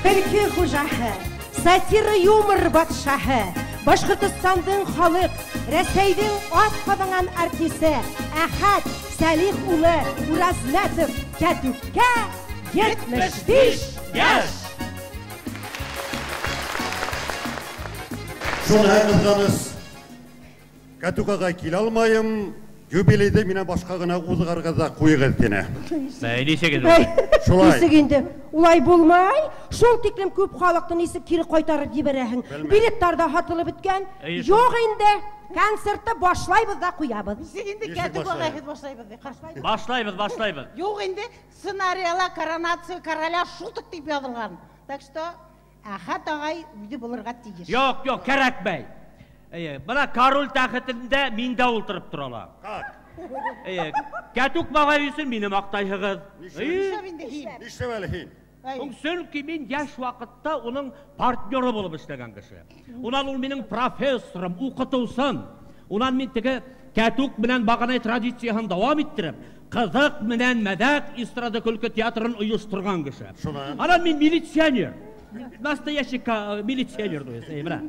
Көлке хуҗаһы, сатира-юмор патшаһы, Башкортостандың халык, Рәсәйнең ат казанган артисты Әхәт Сәлих улы Уразмәтов Кәтүккә 75 яшь! Шуны кызганыч, Кәтүк агай килә алмаем, юбилейда миннән башка гына узгарга да куегыз дине. Бәй, ничек инде ул? Шулай. Ничек инде? Улай булмай. Шул тиклем күп халыкны ничек кире кайтарып җибәрәһең? Билетлар да һатылып беткән. Юк инде. Концертны башлайбыз да куябыз. Ничек инде Кәтүк агай башлайбыз ди. Башлайбыз, башлайбыз. Юк инде, сценарийла коронация короля шуток дип язылган. Так что Әхәт агай үзе булырга тиеш. Юк, юк, кәрәкмәй. Әйе, менә король тәхетендә мин дә утырып тора алам. Как? Әйе, Кәтүк бабай өчен мине мактайһыгыз. Нишләп инде һин? Нишләп әле һин? Чөнки мин яшь вакытта уның партнеры булып эшләгән кеше. Унан ул минем профессорым, укытучым. Унан мин теге Кәтүк белән Баганай традицияһен дәвам иттереп, Кызык менән мәзәк эстрада көлке театрын оештырган кеше. Шунан. Анан мин милиционер. Настоящий милиционер, то есть, менә.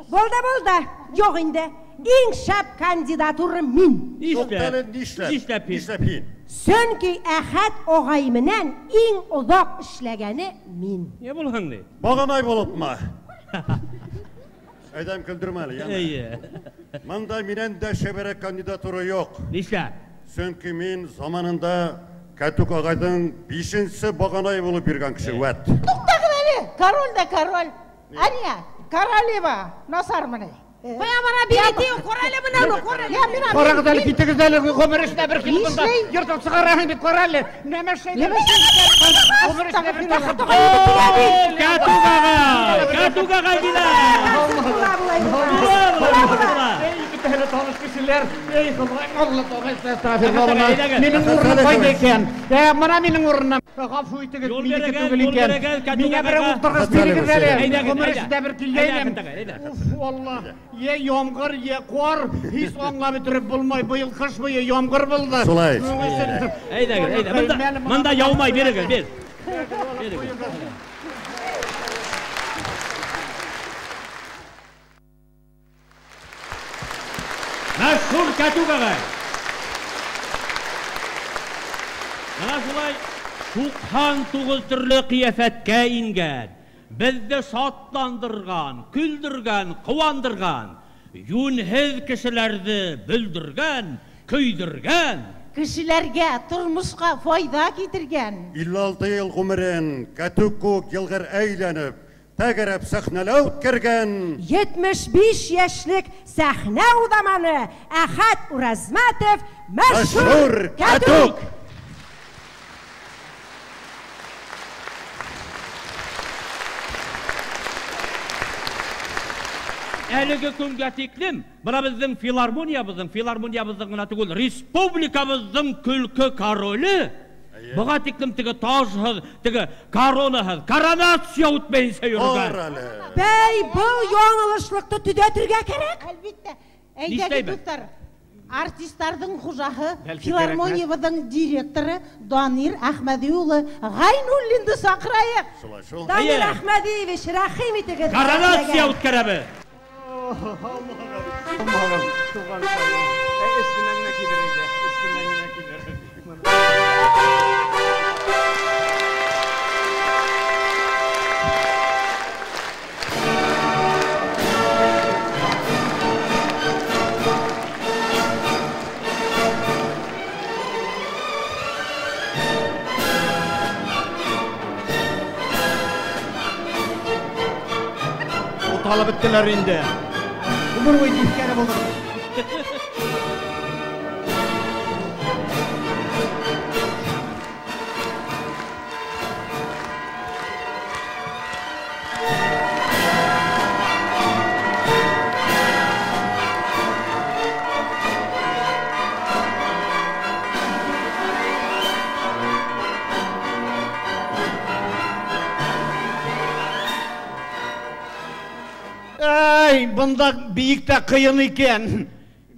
Булды, булды. Юк инде. Иң шәп кандидатура мин. Туктале, нишләп? Нишләп һин? Нишләп һин? Чөнки Әхәт агай менән иң озак эшләгәне мин. Не булган ни? Баганай булыпмы? Әйдәм көлдермә әле, яме. Әйе. Монда миннән дә шәбәрәк кандидатура юк. Нишләп? Чөнки мин заманында Кәтүк агайның бишенче баганай булып йөргән кеше, вәт. Туктагыз әле, король да король. Әнә, королева насармыни? Кая бара билеты юк, кара әле менә аны, кара әле. Я, мин Карагыз әле, китегез әле, гомер эченә бер килеп монда. Йортып чыгараһың бит, кара әле. Нәмә шәйләр. Гомер эченә бер килеп. Кәтүк агай! Кәтүк агай килә! Була, була, Була, була, була. Эй, бит әле таныш кешеләр. Эй, Ходай, Алла Тәгалә, әстәгъфирулла. Әйдәгез. Минем урыным кайда икән? Менә минем урыным. Гафу итегез, Юл минеке бирегез, түгел юл икән. бирегез, Кәтүк Миңа берәү агайга. утыргыз бирегез әле. Әйдәгез, Гомер әйдә. эчендә бер Әйдә, килгәйнем. Әхәт агай, әйдә. Уф, Алла. Е яңгыр, е кар, һич аңлап бетереп булмай. Быел кыш буе яңгыр булды. Шулай. Шуның өчен- Әйдәгез, әйдә. Монда, монда яумай, бирегез, бир. Бирегез. Мәшһүр Кәтүк агай. Менә шулай 99 төрле кыяфәткә ингән, безне шатландырган, көлдергән, куандырган, юнһез кешеләрне бөлдергән, көйдергән. Кешеләргә, тормышка файда китергән. 56 ел гомерен Кәтүк күк елгыр әйләнеп, тәгәрәп сәхнәлә үткәргән. 75 яшьлек сәхнә удаманы Әхәт Уразмәтов Мәшһүр мәшһүр Кәтүк! Кәтүк! Әлеге көнгә тиклем, менә безнең филармониябезнең, филармониябезнең генә түгел, республикабызның көлке короле, буга тиклем теге тажһыз, теге коронаһыз, коронация үтмәенчә йөргән. Бар әле. Бәй, был яңылышлыкты төзәтергә кирәк. Әлбәттә. Әйдәгез, Нишләйбез? дуслар. Артистларның хуҗаһы, Бәлки филармониябезнең директоры Данир Әхмәди улы Гайнуллинны чакырайык. Шулай шул. Данир Әйе. Әхмәдиевич, рәхим итегез. Коронация сәхнәгә. үткәрәбез. Аллаһым, туган кайым. Өстеннән генә килер иде, өстеннән генә килер. Буталып беттеләр инде. Гомер буе тискәре булдык. Әй, бында биектә кыен икән.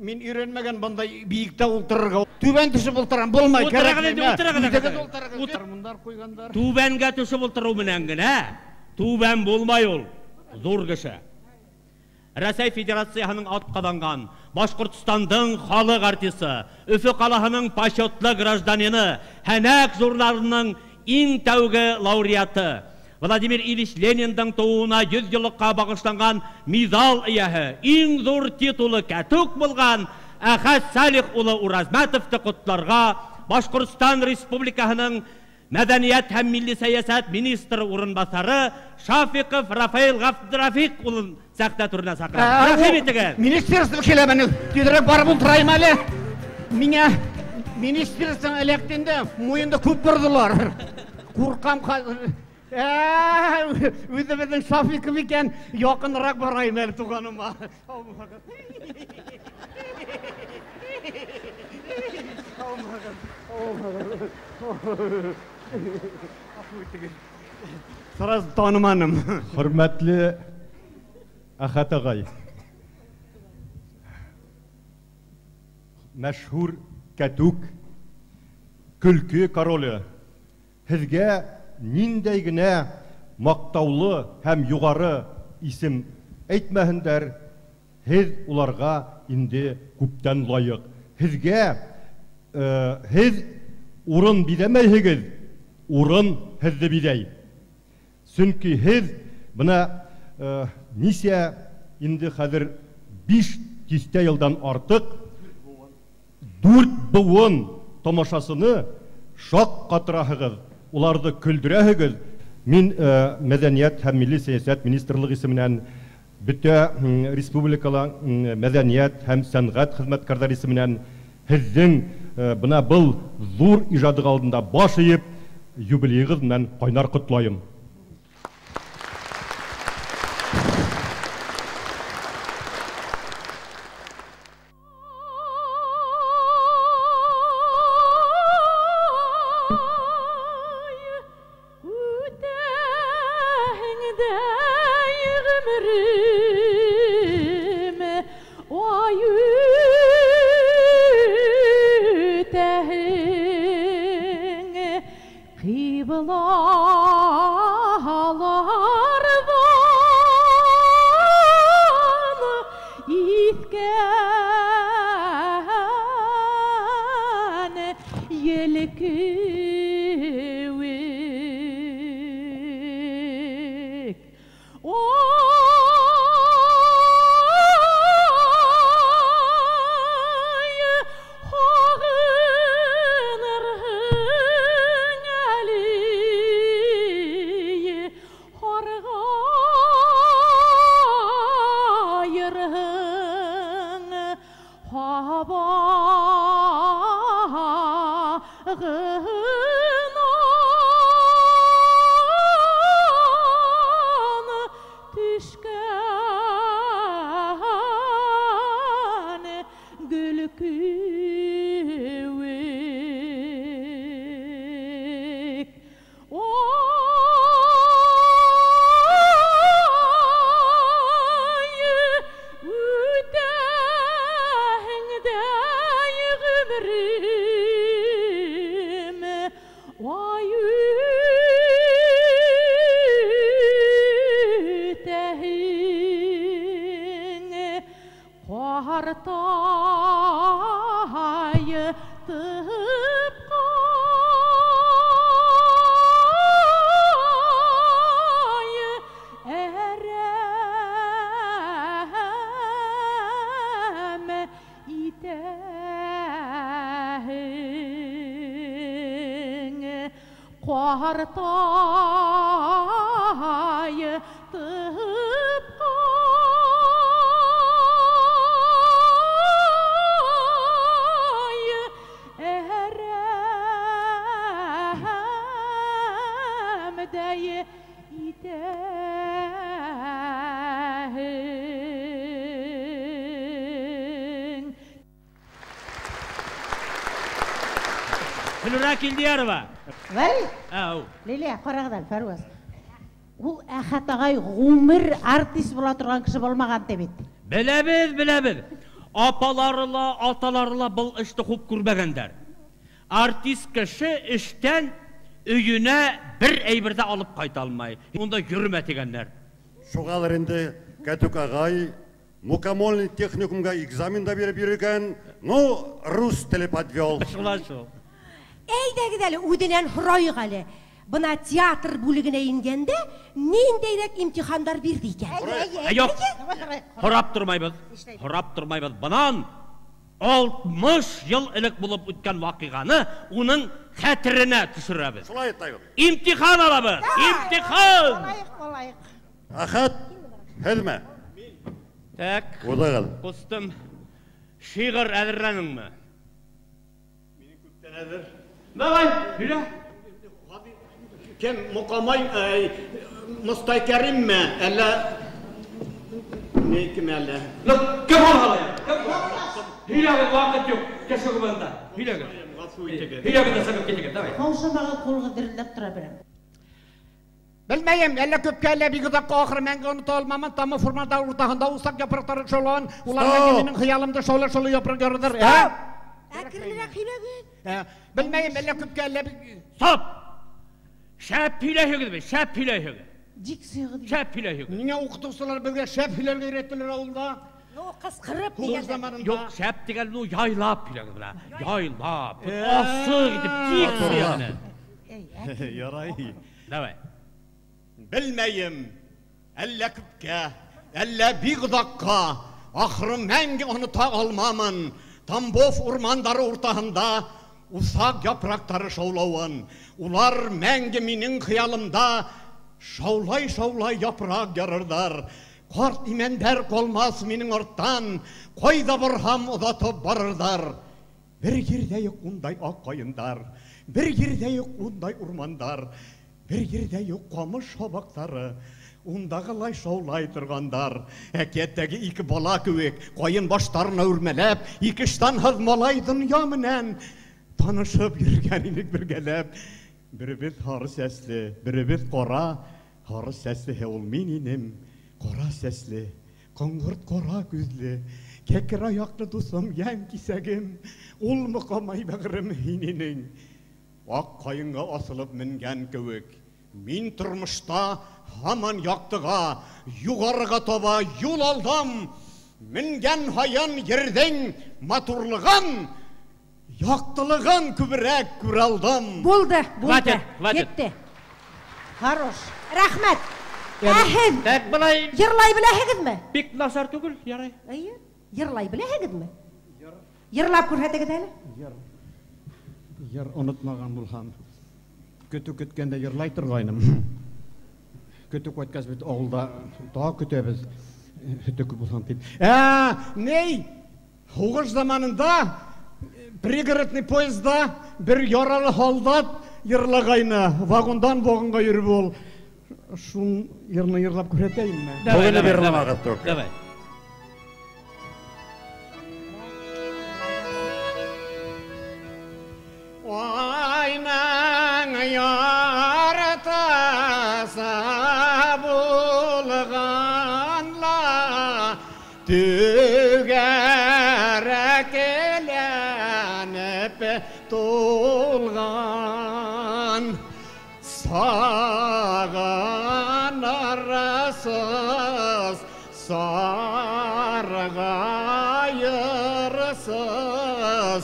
Мин өйрәнмәгән бында биектә утырырга. Түбән төшеп ултырам, булмай, Утырыгыз кирәкми. инде, утырыгыз. Үзегез ултырыгыз. Гармуннар куйганнар. Түбәнгә төшеп ултыру менән генә түбән булмай ул. Зур кеше. Рәсәй Федерацияһының атказанган Башкортстандың халык артисты, Өфө қалаһының почетлы гражданины, Һәнәк журналының иң тәүге лауреаты, Владимир Ильич Лениндың тууына 100 еллыкка багышланган мидал ияһе, иң зур титулы кәтүк булган Әхәт Салих улы Уразмәтовты котларга Башкортстан Республикаһының Мәдәният һәм милли сәясәт министры урынбасары Шафиков Рафаэль Габдрафик улын сәхнә түренә саклап. Рәхим итегез. Министерство килә менә. Тизрәк барып утырайым әле. Миңа министерство эләкте инде, муенда күп бордылар. Куркам хәзер. Үзебезнең Шафиков икән, якынрак барайым әле туганыма. Сразу таныманым. Хөрмәтле Әхәт агай, мәшһүр Кәтүк, көлке короле, һеҙгә ниндәй генә маҡтаулы һәм юғары исем әйтмәһендәр, һеҙ уларға инде күптән лайыҡ. Һеҙгә, һеҙ урын биҙәмәйһегеҙ, урын һеҙҙе биҙәй. Сөнки һеҙ бына нисә инде хәҙер 5 тиҫтә йылдан артыҡ 4 быуын тамашасыны шаҡ ҡатыраһығыҙ, уларҙы көлдөрәһегеҙ. Мин Мәҙәниәт һәм милли сәйәсәт министрлығы исеменән бөтә республикала мәҙәниәт һәм сәнғәт хеҙмәткәрҙәре исеменән һеҙҙең бына был ҙур ижадығы алдында баш эйеп, юбилейығыҙ менән ҡайнар ҡотлайым. Флюра Килдиярова. Вәй? Ау. Лилия, ҡарағыҙ әле, Фәрүәз. Ул Әхәт ағай ғүмер артист була торған кеше булмаған ти бит. Беләбеҙ, беләбеҙ. Апалары ла, аталары ла был эшне хуп күрмәгәндәр. Артист кеше эштән өенә бер әйбер дә алып кайта алмай. Унда йөрмә дигәннәр. Шуңалыр инде Кәтүк агай мукомольный техникумга экзамен да биреп йөргән, но рус теле подвел. Шулай шул. Әйдәгез әле, үзеннән һорайык әле. Бына театр бүлегенә ингәндә ниндәйрәк имтихандар бирде икән? Ә, юк. Һорап тормайбыз. Һорап тормайбыз. Бынан 60 ел элек булып үткән вакыйганы уның хәтеренә төшерәбез. Шулай итәбез. Имтихан алабыз. Имтихан! Алайык, алайык. Әхәт, һезме? Так, Узыгыз. кустым. Шигырь әзерләнеңме? Минем күптән әзер. Давай, һөйлә. Кем Мукамай Мостай Кәримме, әллә ни кем әллә? Ну, кем ул алай? Кем? Һөйләгез, вакыт юк. Кеше күбендә. Һөйләгез. Гафу итегез. Һөйләгез дә чыгып китегез. Давай. Каушамаган кулга дерелдәп тора берәм. Белмәем, әллә күпкә, әллә бик озакка ахыры мәңге оныта алмамын. Тамы формада уртаһында усак япраклары шаулавын, улар мәңге Стоп! минем хыялымда шаулы-шаулы япрак ярыдыр. Ә? Әкренрәк һөйләгез. Ә, Белмәем, әллә күпкә, әллә бик Стоп! Шәп һөйләһегез бит, шәп һөйләһегез. Дикцияга Шәп һөйләһегез. Миңа укытучылар безгә шәп һөйләргә өйрәттеләр авылда. Ну, кыскырып Һугыш дигәндә. заманында. Юк, шәп дигән, ну, яйлап һөйләгез менә. Яйлап, асык итеп, дикция белән. Ярай. Давай. Белмәем, әллә күпкә, әллә бик озакка, ахыры мәңге оныта алмамын. Тамбов урмандары уртаһында усак япраклары шаулавын. Улар мәңге минең хыялымда шаулай-шаулай япрак ярырдар. Карт имәндәр калмас минең арттан, кайда барһам озатып барырдар. Бер җирдә юк ундай ак каендар, бер җирдә юк ундай урмандар, бер җирдә юк камыш сабаклары. Ундагылай шаулай торгандар. Әкияттәге ике бала кебек, каен башларына үрмәләп, ике штанһыз малай дөнья менән танышып йөргән идек бергәләп. Беребез һары сәсле, беребез кара. Һары сәсле ул мин инем, кара сәсле, коңгырт кара күзле, кәкре аяклы дусым, ямь кисәгем, ул Мукамай бәгърем һин инең. Ак каенга асылып менгән кебек, мин тормышта һаман яктыга, югарыга таба юл алдым. Менгән һайын ердең матурлыгын, яктылыгын күбрәк күрә алдым. Булды, булды. Хватит, хватит. Етте. Хорош. Рәхмәт. Әһез, Так, былай йырлай беләһегезме? бик насар түгел, ярай. Әйе. Йырлай беләһегезме? Йырлап күрһәтегез әле. Йыр. Йыр онытмаган булһам. Көтү көткәндә йырлай торгайным. Көтү кайткач бит авылда тагы көтәбез. Көтү күп булһам дип. Ә, ней? Һугыш заманында пригородный поездда бер яралы солдат йырлагайны. Вагондан вагонга йөреп ул. Шул йырны йырлап күрсәтәйемме? Давай, Бүген давай, йырламагыз давай. только. Давай. Айның яртысы булганла түгәрәкләнеп тулган сагынырсыз саргайырсыз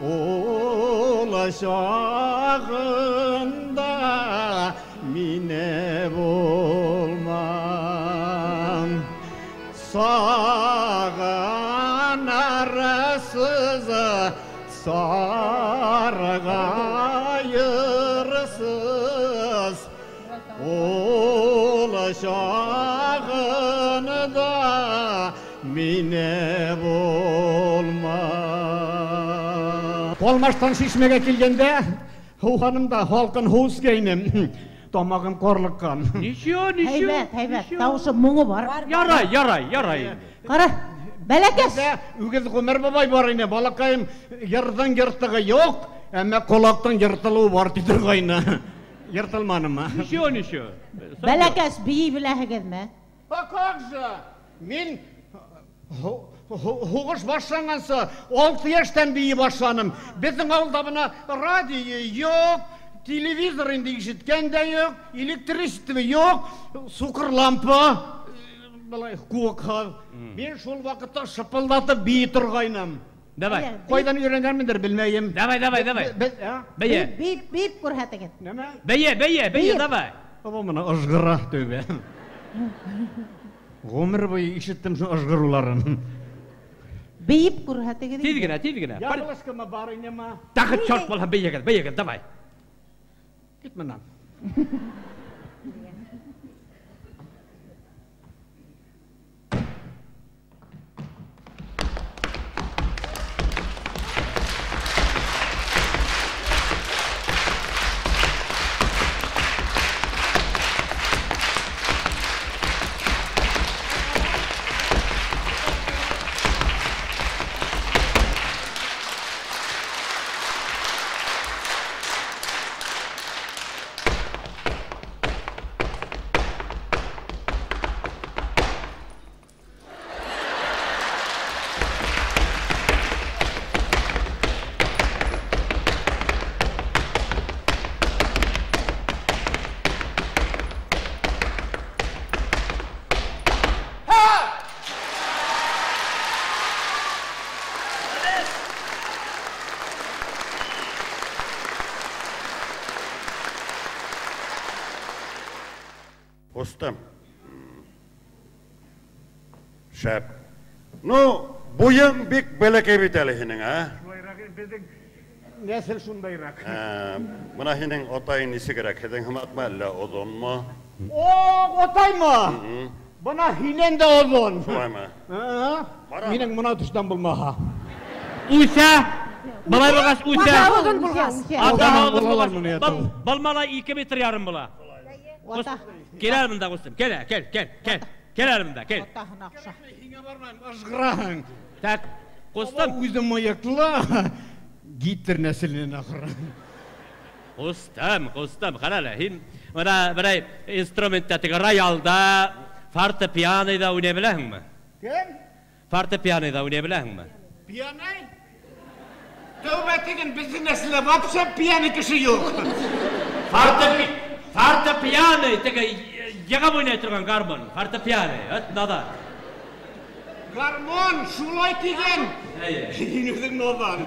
ул чагында мине булмам сагынырсыз саргайырсыз ул чагында мине булмам. Калмаштан Чишмәгә килгәндә, һуганым да халкын һу эчкәйнем. Тамагым карлыккан. Ничего, ничего. Һәйбәт, һәйбәт. ничего. Тавышы моңы бар. Ярай, ярай, ярай инде. Кара, бәләкәс. Бездә үгез Гомер бабай бар ине, балакаем, йырдың йыртыгы юк, әмма колактың йыртылуы бар ди торгайны. Йыртылманымы? Ничего, ничего. Бәләкәс бии беләһегезме? А как же? Мин Һугыш башланганчы 6 яшьтән бии башланым. Безнең авылда менә радио юк, телевизор инде ишеткән дә юк, электричество юк, сукыр лампа, былай куык. Мин шул вакытта шыпылдатып бии торгайным. Давай. Кайдан өйрәнгәнмендер белмәем. Давай, давай, давай. Бәйе. Бип, бип күрһәтегез. Нәмә? Бәйе, бәйе, бәйе, давай. Бу моны ыжгыра түбә. Гомер буе ишеттем шул ыжгыруларын. Биеп күрһәтегез. Тиз генә, тиз генә. Яблочкамы, барынямы? Тагы черт булһа бәйегез, бәйегез, давай. Кит моннан. Кустым. Шәп. Ну, буең бик бәләкәй бит әле һинең, ә? Шулайрак, безнең нәсел шундайрак. Менә һинең атаң ничегрәк? Һеҙҙең һымаҡмы әллә оҙонмо? О, атаймы? Бына һинән дә оҙон. Шулаймы? Минең мына төштән булмаһа. Үсә! Былай булғас үсә! Ата оҙон булғас. Ата оҙон булғас. Был малай 2 метр ярым була. Кил әле монда, кустым. Кил, кил, кил, кил. Кил әле монда, кил. Атаһына оҡша. Һиңә бармайым, ыжғыраһың. Так, кустым. Үҙе мыйыҡлы. Гитлер нәҫеленән ахыры. Кустым, кустым, ҡара әле, һин бына берәй инструментта теге роялда, фортепианода уйнай беләһеңме? Кем? Фортепианода уйнай беләһеңме? Пиано? Тәүбә тиген, беҙҙең нәҫелдә вообще пьяный кеше юҡ. Фортепиано, теге йығып уйнай торған гармон, фортепиано, эт надан. Гармон, шулай тиген. Һин үҙең надан.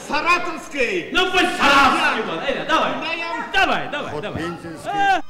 Саратовский. Ну пусть Саратовский был. Әйҙә, давай. Давай, давай, давай. Пензенский.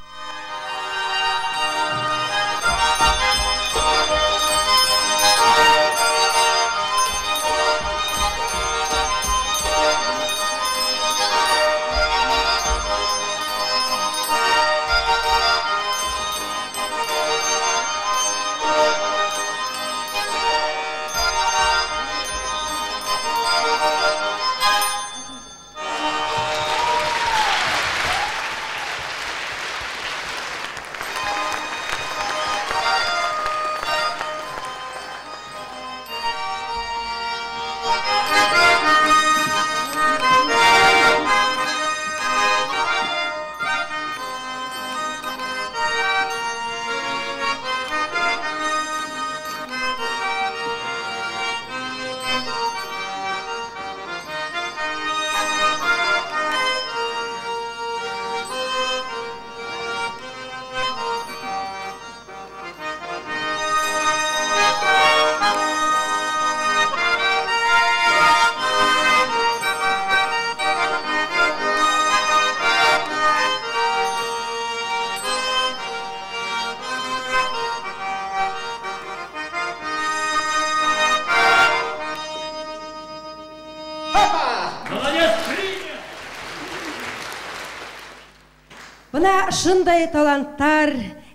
Бына шундай таланттар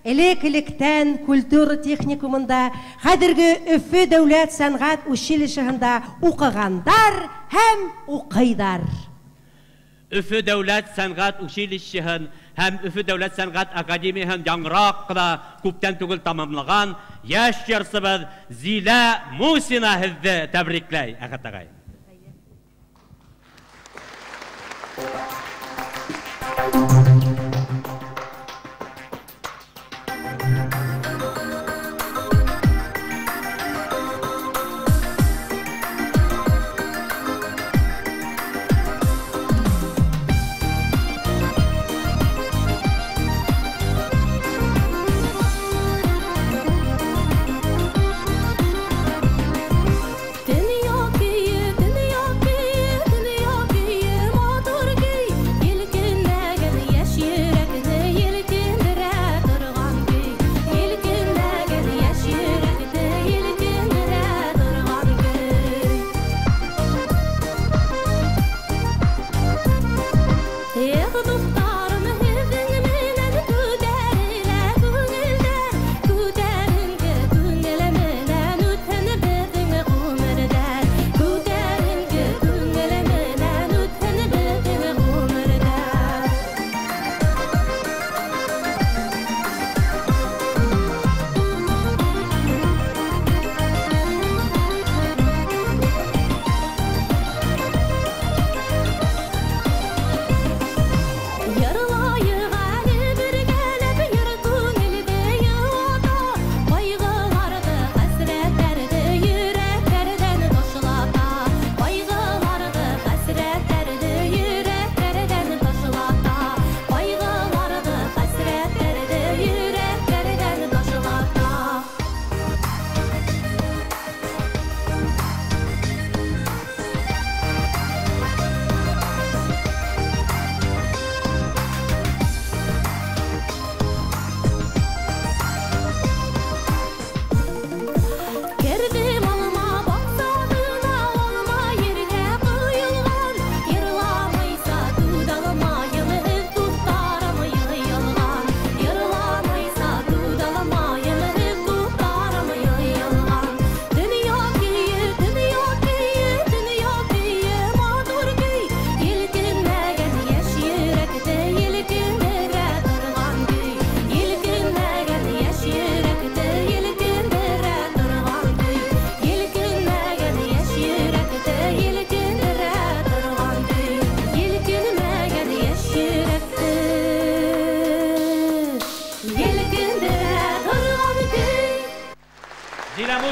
элек-электән культура техникумында, хәҙерге Өфө дәүләт сәнғәт училищеһында уҡығандар һәм уҡыйҙар. Өфө дәүләт сәнғәт училищеһын һәм Өфө дәүләт сәнғәт академияһын яңыраҡ ҡына күптән түгел тамамлаған йәш йырсыбыҙ Зилә Мусина һеҙҙе тәбрикләй, Әхәт ағай.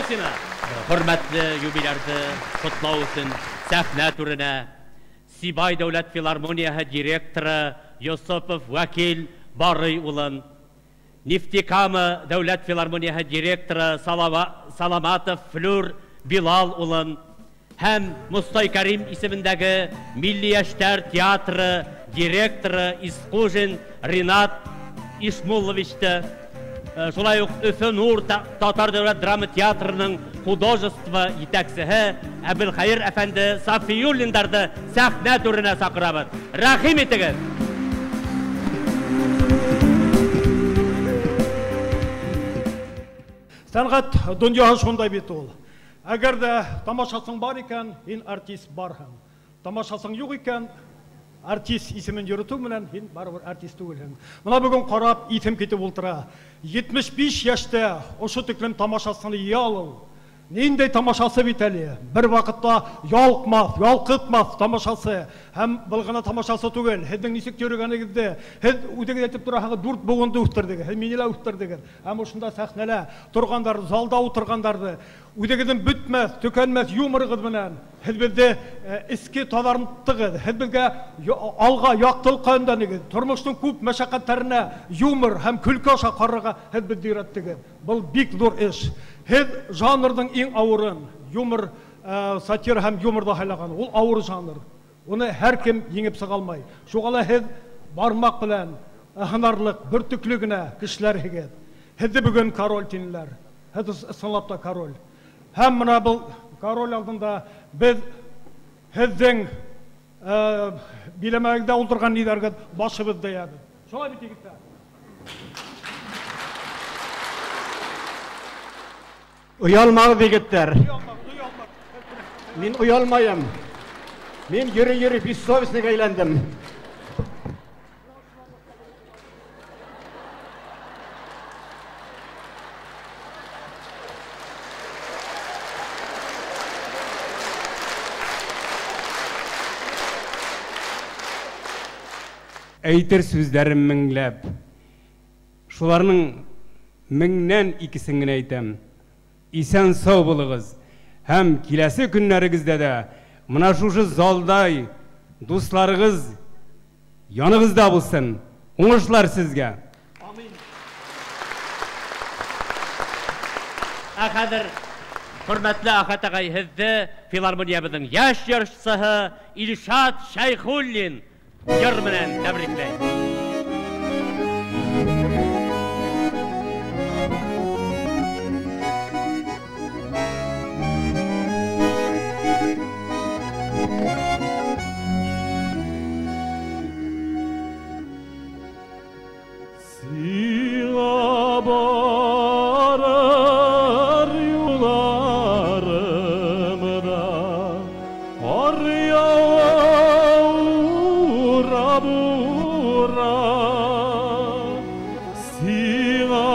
сиңа. Хөрмәтле юбилярны котлау өчен сәхнә түренә Сибай дәүләт филармонияһы директоры Йосыпов Вәкил Барый улын, Нефтекама дәүләт филармонияһы директоры Саламатов Флюр Билал улын һәм Мостай Кәрим исемендәге Милли яшьләр театры директоры Искужин Ринат Ишмулловичты, шулай ук Өфө Нур Татар дәүләт драма театрының художество җитәкчесе Әбелхәер әфәнде Сафиуллиндарны сәхнә түренә чакырабыз. Рәхим итегез. Сәнгать дөньясы шундай бит ул. Әгәр дә тамашасың бар икән, һин артист барһың. Тамашасың юк икән, артист исемен йөртү белән һин барыбер артист түгелһең. Менә бүген карап исем китеп утыра. 75 яшьтә ошо тиклем тамашасын ия алу. Ниндәй тамашасы бит әле? Бер вакытта ялкмас, ялкытмас тамашасы. Һәм был гына тамашасы түгел. Һеҙҙең нисек йөрөгәнегеҙҙе, һеҙ үҙегеҙ әйтеп тораһығыҙ, дүрт быуынды үҫтерҙегеҙ, һеҙ мине лә үҫтерҙегеҙ. Һәм ошонда сәхнәлә торғандар, залда ултырғандарҙы үҙегеҙҙең бөтмәҫ, төкәнмәҫ юморығыҙ менән һеҙ беҙҙе эске таҙарттығыҙ, һеҙ беҙгә алға яҡтылыҡҡа өндәнегеҙ. Тормоштоң күп мәшәҡәттәренә юмор һәм көлкө аша ҡарарға һеҙ беҙҙе өйрәттегеҙ. Был бик ҙур эш. Һеҙ жанрҙың иң ауырын, юмор, сатира һәм юморҙы һайлаған. Ул ауыр жанр. Уны һәр кем еңеп сыға алмай. Шуға ла һеҙ бармаҡ белән һынарлыҡ, бөртөклө генә кешеләрһегеҙ. Һеҙҙе бөгөн король тинеләр. Һеҙ ысынлап та король. Һәм мына был король алдында беҙ һеҙҙең биләмәгеҙҙә ултырған ниҙәргә башыбыҙҙы эйәбеҙ. Шулай бит, егеттәр? Оялмағыҙ, егеттәр. Мин оялмайым. Мин йөрөй-йөрөй бессовестныйға әйләндем. Әйтер сүзләрем меңләп. Шуларның меңнән икесен генә әйтәм. Исән сау булыгыз. Һәм киләсе көннәрегездә дә мына шушы залдай дусларыгыз яныгызда булсын. Уңышлар сезгә. Амин. Ә хәзер хөрмәтле Әхәт агай, һеҙҙе филармониябыҙҙың йәш йырсыһы Илшат Шәйхуллин йыр менән тәбрикләй. Сиңа барыр юлларымда кар ява ура бура. Сиңа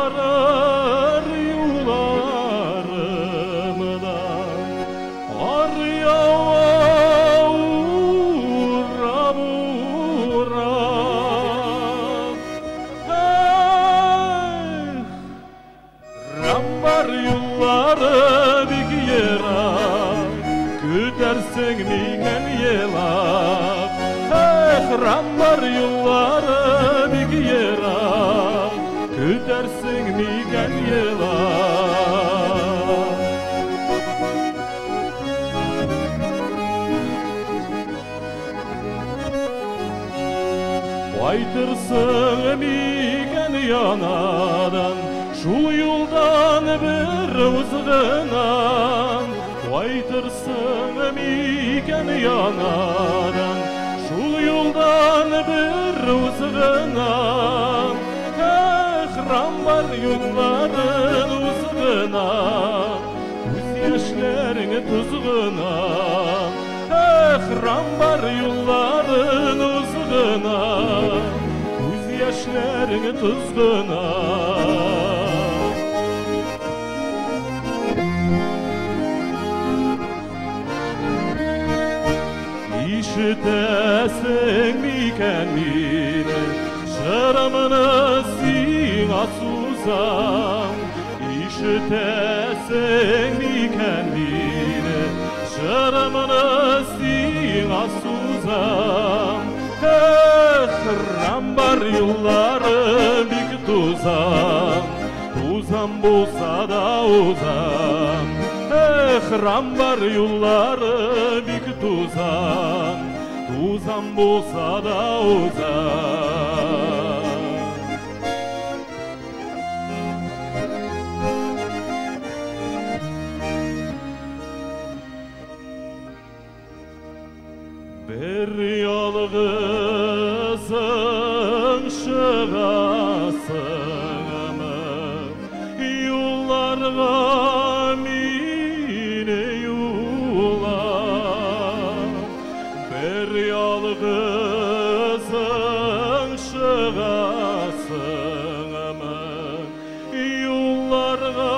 барыр юлларымда кар ява ура бура. Rambar yolları bik yırak, Kütersin miken yelak. Eh, rambar yolları bik yırak, Kütersin miken yelak. Kaytırsın miken yanadan, Шул юлдан бер узгынан. Кайтырсың микән янадан, Шул юлдан бер узгынан. Эх, рамбар юлларын узгынан, Күз яшьләрең тузгынан. Эх, рамбар юлларын узгынан, Күз яшьләрең тузгынан. Ишетәсең микән мине, Җырымны сиңа сузам. Ишетәсең микән мине, җырымны сиңа сузам. Эх, Рамбар юллары бик тузан, тузан булса да узам. Эх, Рамбар юллары бик тузан, тузан булса да узам. Бер ялгызың чыгасыңмы, юлларга мине юла. Бер ялгызың чыгасыңмы, юлларга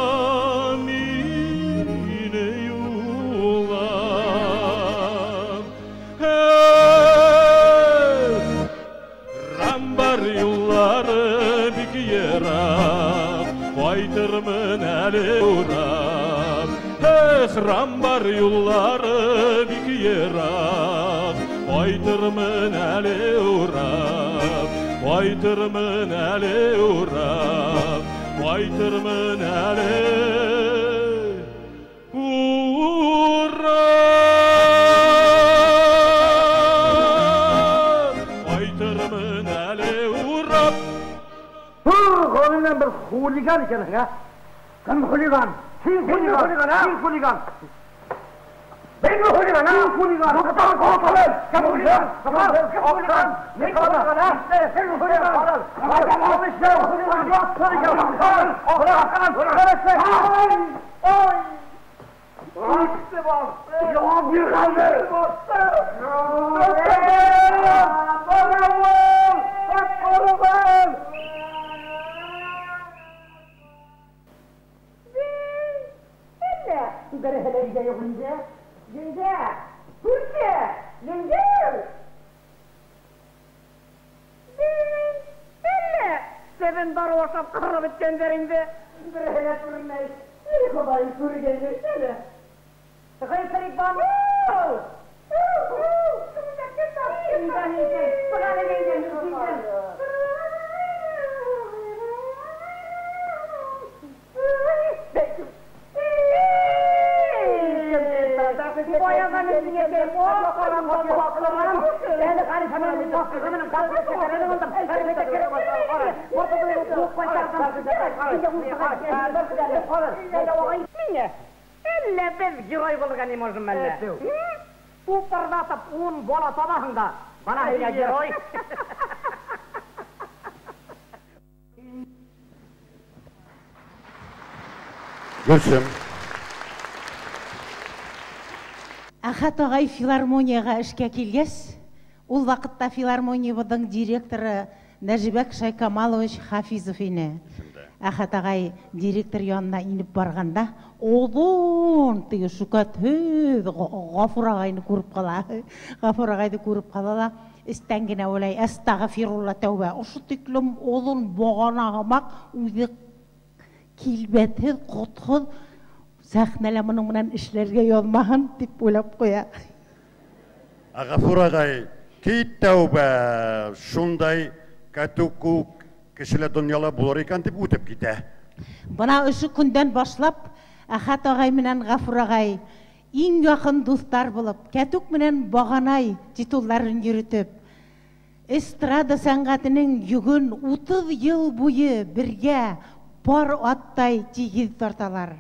мине юла. Эх, Рамбар юллары бик ерак, кайтырмын әле урап. Эх, Рамбар юллары бик ерак, кайтырмын әле урап. Кайтырмын әле урап, кайтырмын әле урап. Кайтырмын әле урап. Гомумән бер хулиган икәнсең, ә? Кем хулиган? Син хулиган, син хулиган. Мин хулиган, син хулиган. Кем хулиган? Кем хулиган? Мин хулиган, а? Син хулиган. Әллә, береһе лә өйдә юк инде. Җиңгә, күрше, җиңгә. Әллә, себен дару ашап кырып беткәндер инде. Береһе лә күренмәй. И Ходаем, күргән әле. Гайфрид Бану! Әллә без герой булырга не можем әллә? Упырдатып ун бала табаһың да, бана һиңә герой. Гөлсем. Әхәт агай филармониягә эшкә килгәч, ул вакытта филармониябезнең директоры Нәҗибәк Шайкамалович Хафизов ине. Әхәт агай директор янына инеп барганда, озын теге шөкәтһез Гафур агайны күреп кала. Гафур агайны күреп кала да, эстән генә уйлай, әстәгъфирулла тәүбә. Ошо тиклем озын багана һымак үзе килбәтһез, котһыз сәхнәлә моның менән эшләргә язмаһын дип уйлап куя. Ә Гафур агай, кит тәүбә, шундай кәтүк кешеләр дөньяла булыр икән дип үтеп китә. Бына ошо көндән башлап Әхәт агай менән Гафур агай иң якын дуслар булып, Кәтүк менән Баганай титулларын йөрөтеп, эстрада сәнгатенең йөген 30 ел буе бергә пар аттай тигез тарталар.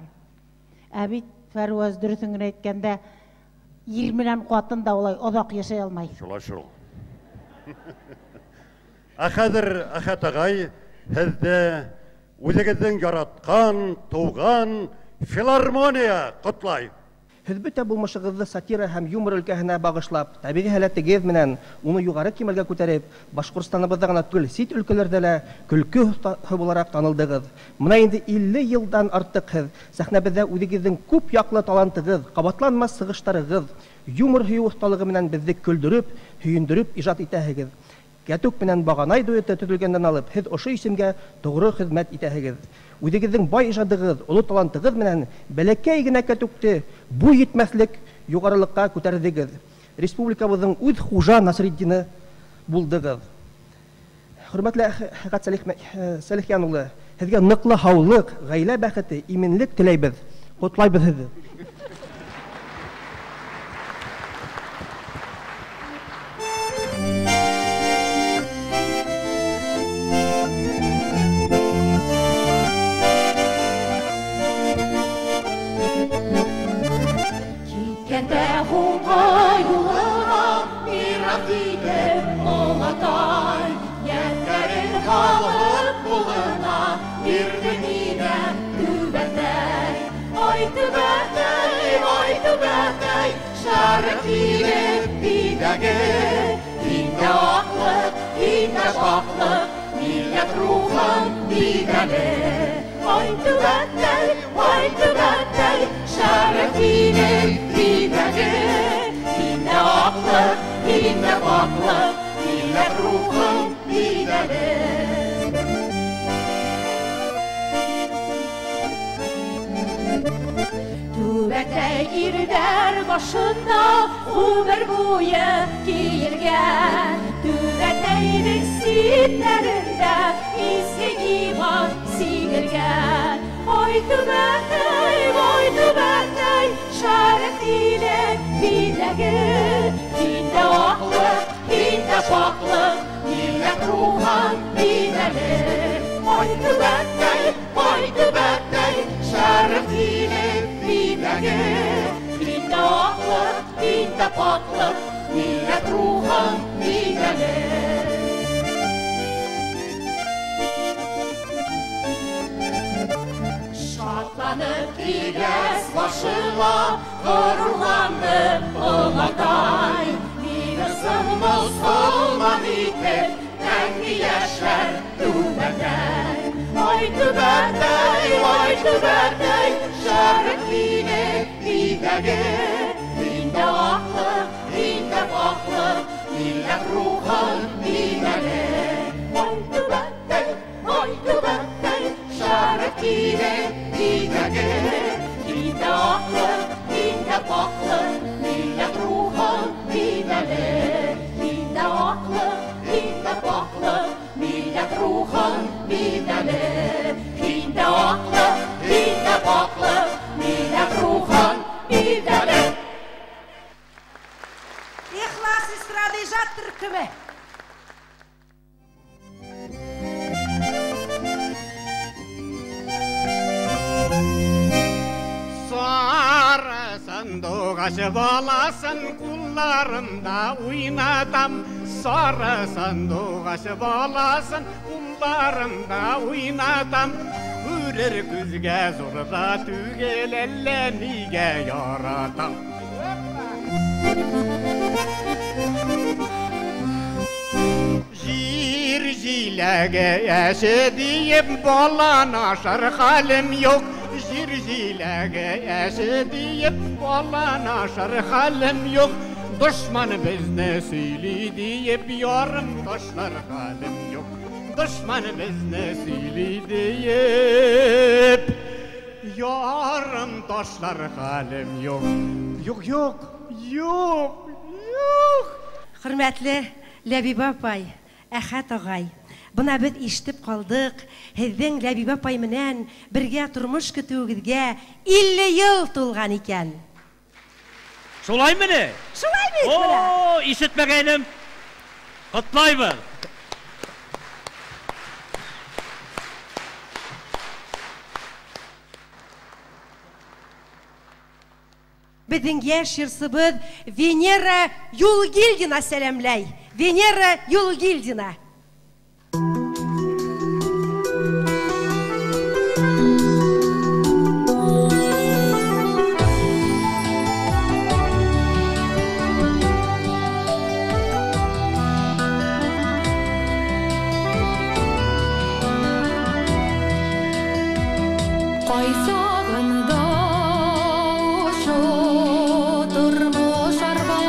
Ә бит Фәрваз дөресен генә әйткәндә, ир менән катын да улай озак яшәй алмай. Шулай шул. Ә хәзер Әхәт агай һеҙҙе үҙегеҙҙең яраткан, тыуған филармония ҡотлай. Һеҙ бөтә булмышығыҙҙы сатира һәм юмор өлкәһенә бағышлап, тәбиғи һәләтегеҙ менән уны юғары кимәлгә күтәреп, Башҡортостаныбыҙҙа ғына түгел, сит өлкәләрҙә лә көлкө оҫтаһы булараҡ танылдығыҙ. Бына инде 50 йылдан артыҡ һеҙ сәхнәбеҙҙә үҙегеҙҙең күп яҡлы талантығыҙ, ҡабатланмаҫ сығыштарығыҙ, юмор һөйөү оҫталығы менән беҙҙе көлдөрөп, һөйөндөрөп ижад итәһегеҙ. Кәтүк менән Баганай дуэты төҙөлгәндән алып, һеҙ ошо исемгә тоғро хеҙмәт итәһегеҙ. Үҙегеҙҙең бай ижадығыҙ, оло талантығыҙ менән бәләкәй генә Кәтүкте буй етмәҫлек юғарылыҡҡа күтәрҙегеҙ. Республикабыҙҙың үҙ Хужа Насретдины булдығыҙ. Хөрмәтле Әхәт Сәлихйән улы, һеҙгә ныҡлы һаулыҡ, ғаилә бәхете, именлек теләйбеҙ. Ҡотлайбыҙ һеҙҙе. Halim yok, jir jilege eşi deyip balana aşar halim yok. Düşman bizni söyle deyip yarım taşlar halim yok. Düşman bizni söyle deyip yarım taşlar halim yok. Yok yok yok yok. Hürmetli Ләбибә апай, Әхәт ағай, бына беҙ ишетеп ҡалдыҡ, һеҙҙең Ләбибә апай менән бергә тормош көтөүегеҙгә 50 йыл тулған икән. Шулаймы ни? Шулай бит менә. О, ишетмәгәйнем. Ҡотлайбыҙ. Беҙҙең йәш йырсыбыҙ Венера Юлгилдина сәләмләй. Венера Юлгилдина. Тормыш арба,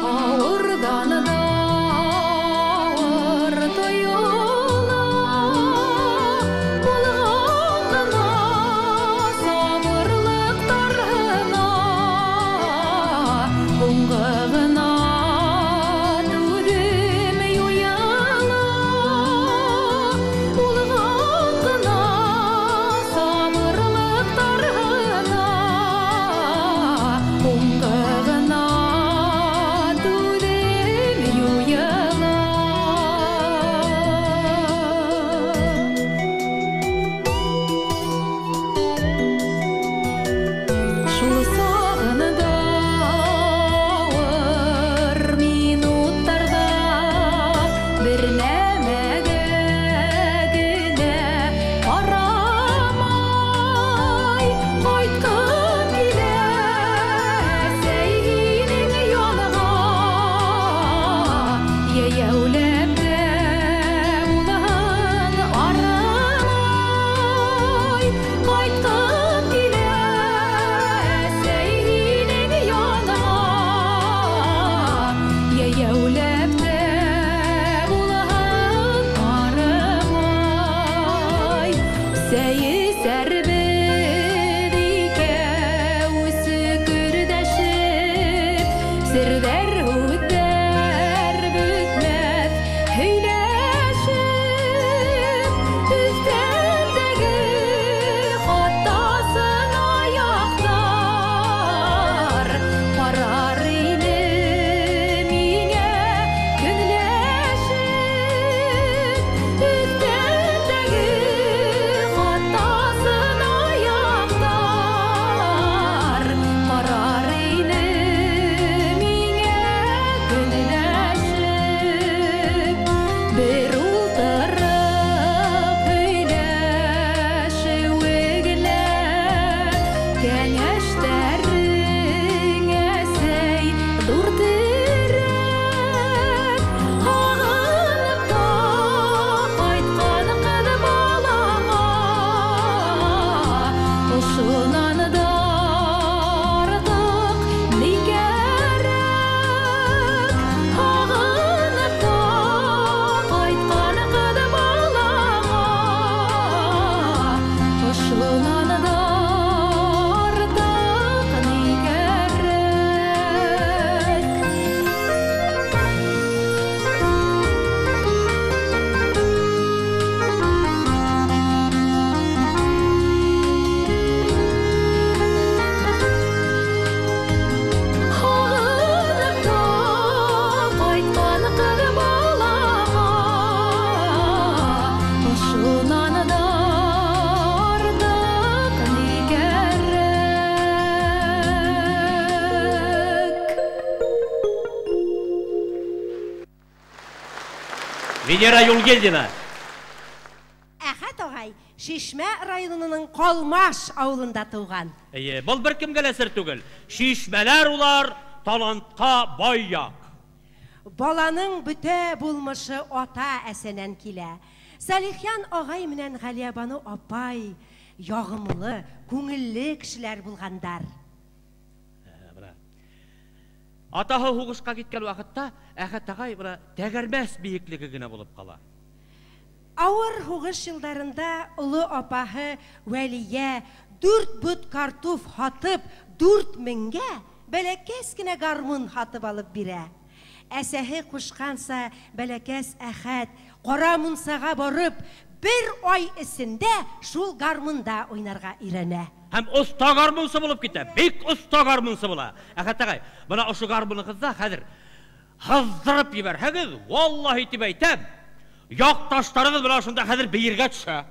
ауырдан да Венера Юлгельдина. Әхәт агай Шишмә районының Калмаш авылында туган. Әйе, был беркемгә лә сер түгел. Шишмәләр улар талантка бай як. Баланың бөтә булмышы ата әсәнән килә. Салихян агай менән Галиябану апай ягымлы, күңелле кешеләр булгандар. Менә. Атаһы һугышка киткән вакытта Әхәт агай менә тәгәрмәс биеклеге генә булып кала. Авыр һугыш елларында олы апаһы Вәлия 4 бот картуф һатып, 4 меңгә бәләкәс кенә гармун һатып алып бирә. Әсәһе кушканса бәләкәс Әхәт кара мунсага барып, бер ай эчендә шул гармунда уйнарга өйрәнә. Һәм оста гармунсы булып китә, бик оста гармунсы була. Әхәт агай, менә ошо гармуныгызда хәзер һыздырып җибәрһәгез, валлаһи дип әйтәм, якташларыгыз менә шунда хәзер биергә төшә.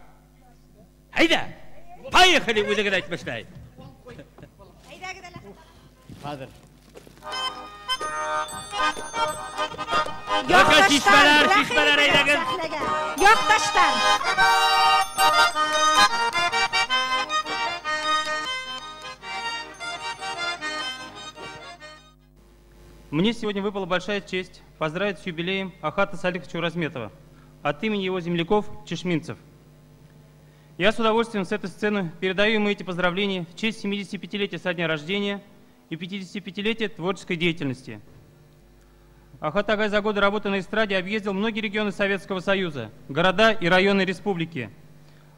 Әйдә, поехали, үзегез әйтмешләй. Хәзер. Якташлар, чишмәләр, чишмәләр әйдәгез. Якташлар. Мне сегодня выпала большая честь поздравить с юбилеем Ахата Салиховича Уразметова от имени его земляков, чишминцев. Я с удовольствием с этой сцены передаю ему эти поздравления в честь 75-летия со дня рождения и 55-летия творческой деятельности. Ахат агай за годы работы на эстраде объездил многие регионы Советского Союза, города и районы республики.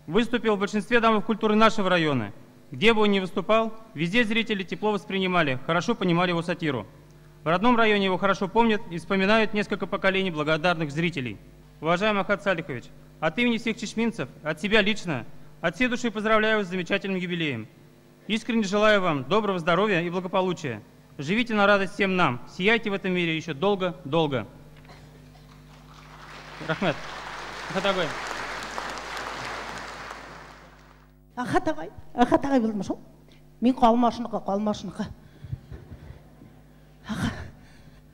Выступил в большинстве домов культуры нашего района. Где бы он ни выступал, везде зрители тепло воспринимали, хорошо понимали его сатиру. В родном районе его хорошо помнят и вспоминают несколько поколений благодарных зрителей. Уважаемый Ахат Салихович, от имени всех чишминцев, от себя лично, от всей души поздравляю вас с замечательным юбилеем. Искренне желаю вам доброго здоровья и благополучия. Живите на радость всем нам, сияйте в этом мире еще долго-долго. Рахмет. Ахат агай. Ахат агай, Ахат агай булдымы шул? Мин калмашныкы, калмашныкы.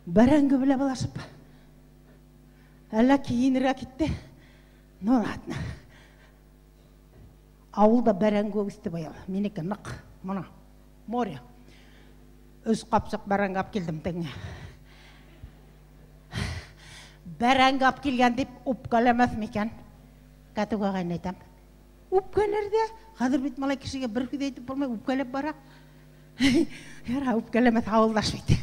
Бәрәңге белән балашып. Әллә киенергә китте. Ну ладно. Авылда бәрәңге үсте быел. Минеке нык. Мына море. Өс капчык бәрәңге алып килдем тегеңә. Бәрәңге алып килгән дип үпкәләмәс микән? Кәтүк агайны әйтәм. Үпкәләр дә. Хәзер бит малай кешегә бер сүз әйтеп булмый, үпкәләп бара. Яра, үпкәләмәс, авылдаш бит.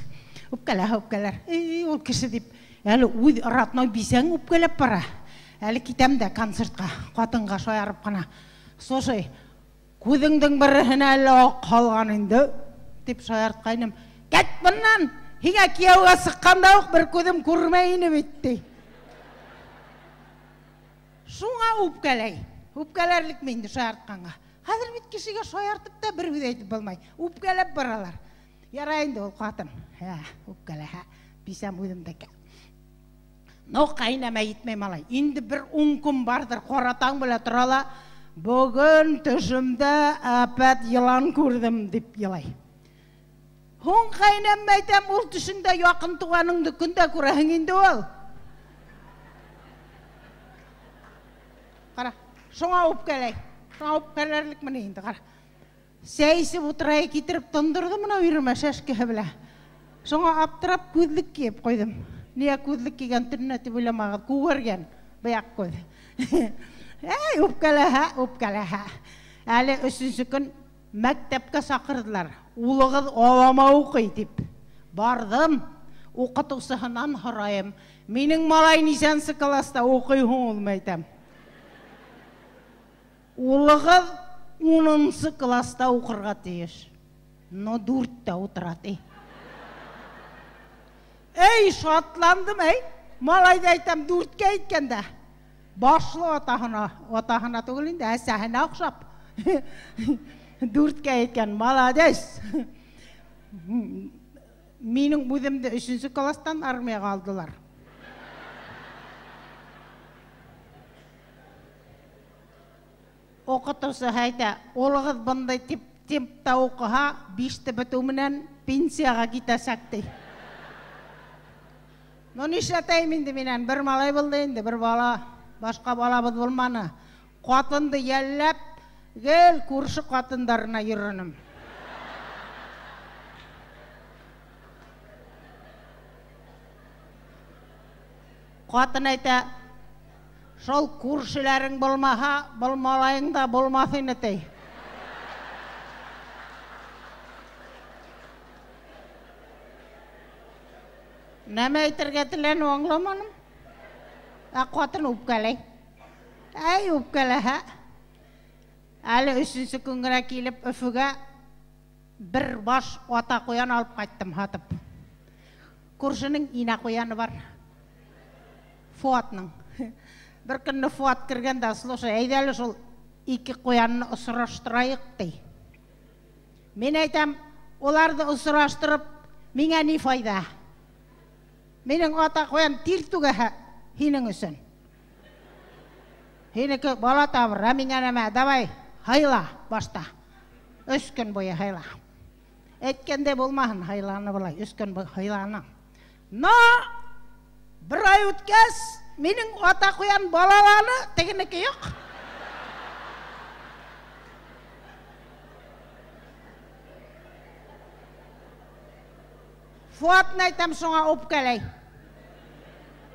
Үпкәлә, үпкәләр. Эй, ул кеше дип, әле үз родной бисәң үпкәләп бара. Әле китәм дә концертка, катынга шаярып кына. Слушай, күҙеңдең береһенә әле калган инде, дип шаярткайным. Кит моннан, һиңә кияүгә сыкканда ук бер күҙем күрмәй ине бит, ди. Шуңа үпкәләй. Үпкәләрлекме инде шаяртканга? Хәзер бит кешегә шаяртып та бер һүҙ әйтеп булмай. Үпкәләп баралар. Ярай инде ул катын. Һә, үпкәләһә. Бисәм үҙемдеке. Но ҡайнәмә етмәй малай. Инде бер 10 көн бардыр, ҡара таң белән тора ла, бөгөн төшөмдә әпәт йылан күрҙем, дип илай. Һуң ҡайнәмә әйтәм, ул төшөңдә яҡын туғаныңды көндә күрәһең инде ул. Ҡара, шуңа үпкәләй. Шуңа үпкәләрлекме ни инде, ҡара. Сәй эсеп утырай китереп тондорҙо мына өйрөмә шәшкеһе белән. Шуңа аптырап күҙлек кейеп ҡуйҙым. Ниңә күҙлек кейгән төнлә тип уйламағыҙ, күгәргән быяҡ күҙ. Әй, үпкәләһә, үпкәләһә. Әле өсөнсө көн мәктәпкә саҡырҙылар. Улығыҙ алама уҡый тип. Барҙым, уҡытыусыһынан һорайым. Минең малай нисәнсе класста уҡый һуң ул, әйтәм. Улығыҙ 10-нсы класста уҡырға тейеш. Но 4-тә ултыра ти. Эй, шатландым, эй. Малайҙы әйтәм, 4-кә әйткәндә. Башлы атаһына, атаһына түгел инде, әсәһенә оҡшап. 4-кә әйткән, молодец. Минең үҙемде 3-нсе класстан армияға алдылар. Уҡытыусы әйтә, улығыҙ бындай темпта уҡыһа, 5-те бөтөү менән пенсияға китәсәк, ти. Ну, нишләтәйем инде минән, бер малай булды инде, бер бала, башка балабыз булманы. Катынды йәлләп, гел күрше катындарына йөренем. Катын әйтә, шул күршеләрең булмаһа, был малайың да булмаҫ ине, ти. Нәмә әйтергә теләне аңламаным. Ә катын үпкәләй. Әй, үпкәләһә. Әле өсөнсө көн генә килеп Өфөгә бер баш ата куян алып кайттым һатып. Күршенең инә куяны бар. Фуатның. Бер көнне Фуат кергән дә, слушай, әйдә әле шул ике куянны осраштырайык, ди. Мин әйтәм, уларны осраштырып, миңа ни файда? Минең ата куян тир түгә һинең өсөн. Һинеке бала табыр, ә миңа нәмә, давай, һайла башта. Өс көн буе һайла. Әйткәндәй булмаһын, һайланы былай, өс көн буе һайланы. Но бер ай үткәс, минең ата куян балаланы, тегенеке юк. Фуатны әйтәм, шуңа үпкәләй.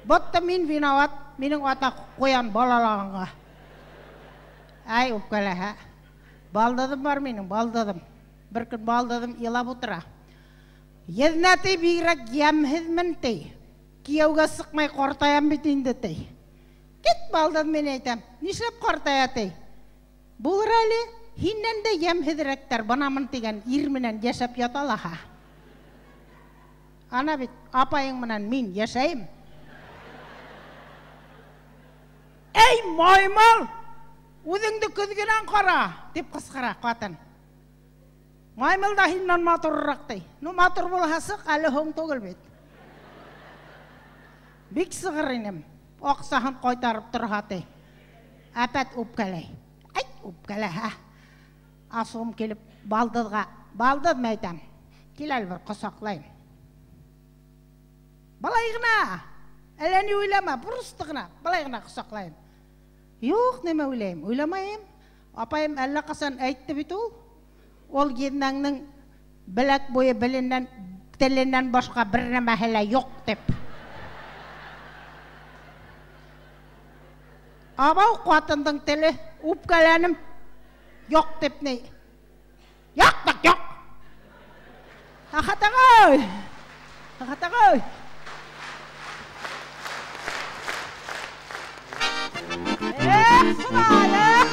Ботта мин виноват, минең ата куян балалаганга. Әй, үпкәләһә. Балдыдым бар минең, балдыдым. Бер көн балдыдым, елап утыра. Еҙнә ти, бигерәк йәмһеҙмен ти. Кияүгә сыҡмай ҡартаям бит инде ти. Кит балдыҙ, мин әйтәм. Нишләп ҡартая ти? Булыр әле, һиннән дә йәмһеҙерәктәр бынамын тигән ир менән йәшәп ята лаһа. Ана бит апайың менән мин йәшәйем. Эй, маймыл! Үҙеңде көҙгөнән ҡара, тип ҡысҡыра ҡатын. Маймыл да һиннән матурыраҡ ти. Ну, матур булһа сыҡ, әле һуң түгел бит. Бик сығыр инем. Аҡсаһын ҡайтарып торһа ти. Әпәт үпкәләй. Әйт, үпкәләһә. Асыуым килеп балдыҙға, балдыҙ мәйтәм. Кил әле бер ҡосаҡлайым. Балай ғына, әллә ни уйлама, просто ғына, балай ғына ҡосаҡлайым. Юҡ, нимә уйлайым? Уйламайым. Апайым әллә ҡасан әйтте бит ул. Ул еҙнәңдең беләк буйы беленән, теленән башҡа бер нәмәһе лә юҡ тип. Абау ҡатындың теле, үпкәләнем. Юҡ тип ни? Юҡ та юҡ. Әхәт ағай! Әхәт ағай! Эх, шулай, эх!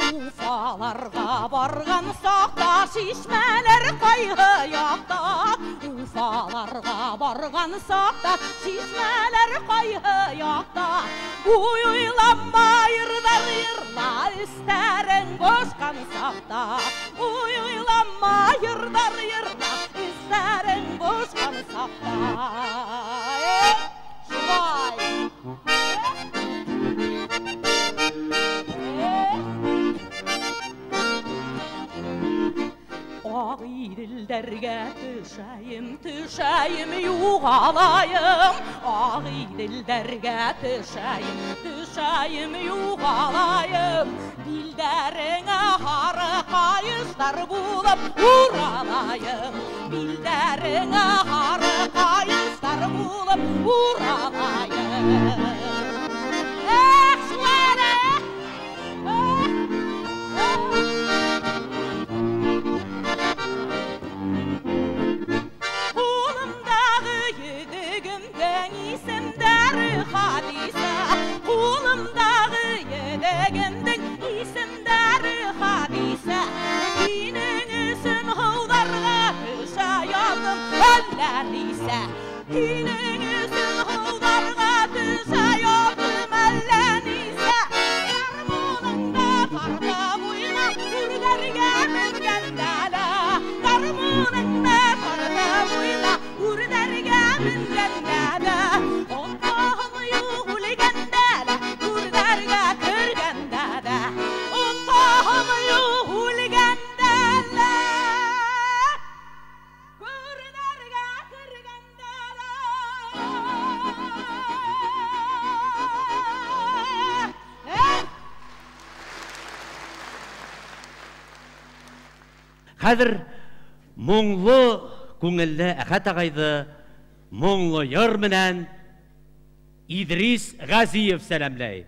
Уфаларға барған саҡта шишмәләр ҡайһы яҡта? Уфаларға барған саҡта шишмәләр ҡайһы яҡта? Уй уйланма, йырҙар йырла, өҫтәрең бошҡан саҡта. Уй уйланма, йырҙар йырла, өҫтәрең бошҡан саҡта. Эх, шулай! Ақ иделдәргә төшәйем, төшәйем, юғалайым. Ақ иделдәргә төшәйем, төшәйем, юғалайым. Билдәреңә һары ҡайыштар булып уралайым. Билдәреңә һары ҡайыштар булып уралайым. Эх, шулай әле! Ҡулымдағы йөҙөгөмдөң исемдәре Хадисә. Ҡулымдағы йөҙөгөмдөң исемдәре Хадисә. Һинең өсөн һыуҙарға төшә яҙҙым әллә нисә. Һинең өсөн һыуҙарға төшә яҙҙым әллә нисә. Гармуныңда тарта буйна, үрҙәргә менгәндә лә. Гармуныңда тарта буйна, үрҙәргә менгәндә лә. Онтағым юҡ үлгәндә лә, үрҙәргә кергәндә лә. Онтағым юҡ үлгәндә лә. Хәзер моңлы күңелле Әхәт агайды моңлы йыр менән Идрис Газиев сәламләй.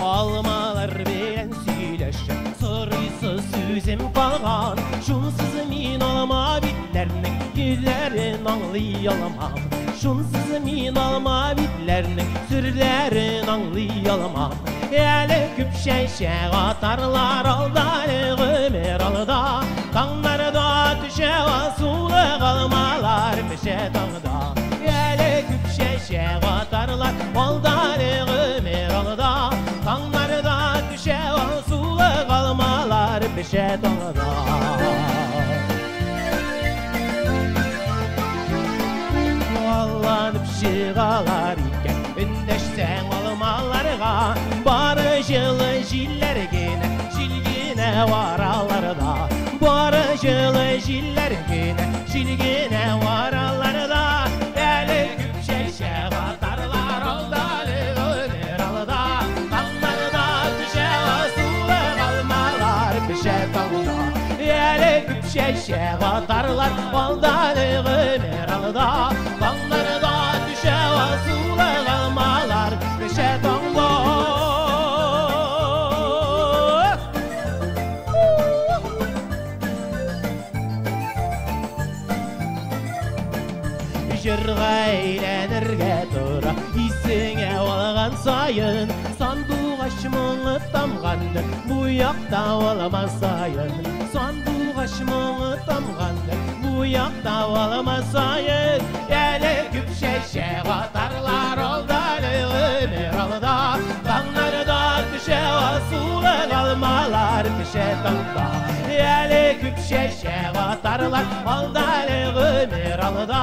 Алмалар белән сөйләшеп, сорыйсы сүзем калган. Шунсыз мин алма битләрнең йөзләрен аңлый алмам. Шунсыз мин алма битләрнең сүрләрен аңлый алмам. Әле күп чәчәк атарлар алда, әле гомер алда. Таңнарда төшә асулы алмалар пешә таңда. Әле күп чәчәк атарлар алда, әле гомер алда. Таңнарда төшә асулы алмалар пешә таңда. Алланып чыгалар икән, эндәшсәң алмаларга, бары җылы җилләр генә, җил генә вараларда. Бары җылы җилләр генә, җил генә вараларда. Әле күп чәчәк атарлар алда, әле гомер алда. Таңнарда төшә асулы алмалар пешә таңда. Әле күп чәчәк атарлар алда, әле гомер алда. Таңнарда төшә асулы алмалар пешә таңда. Җырга әйләнергә тора, исеңә алган саен, сандугач моңы тамгандыр, бу якта алма саен. Сандугач моңы тамгандыр, бу якта алма саен. Әле күп чәчәк атарлар алда, әле гомер алда. Таңнарда төшә асулы алмалар пешә таңда. Әле күп чәчәк атарлар алда, әле гомер алда.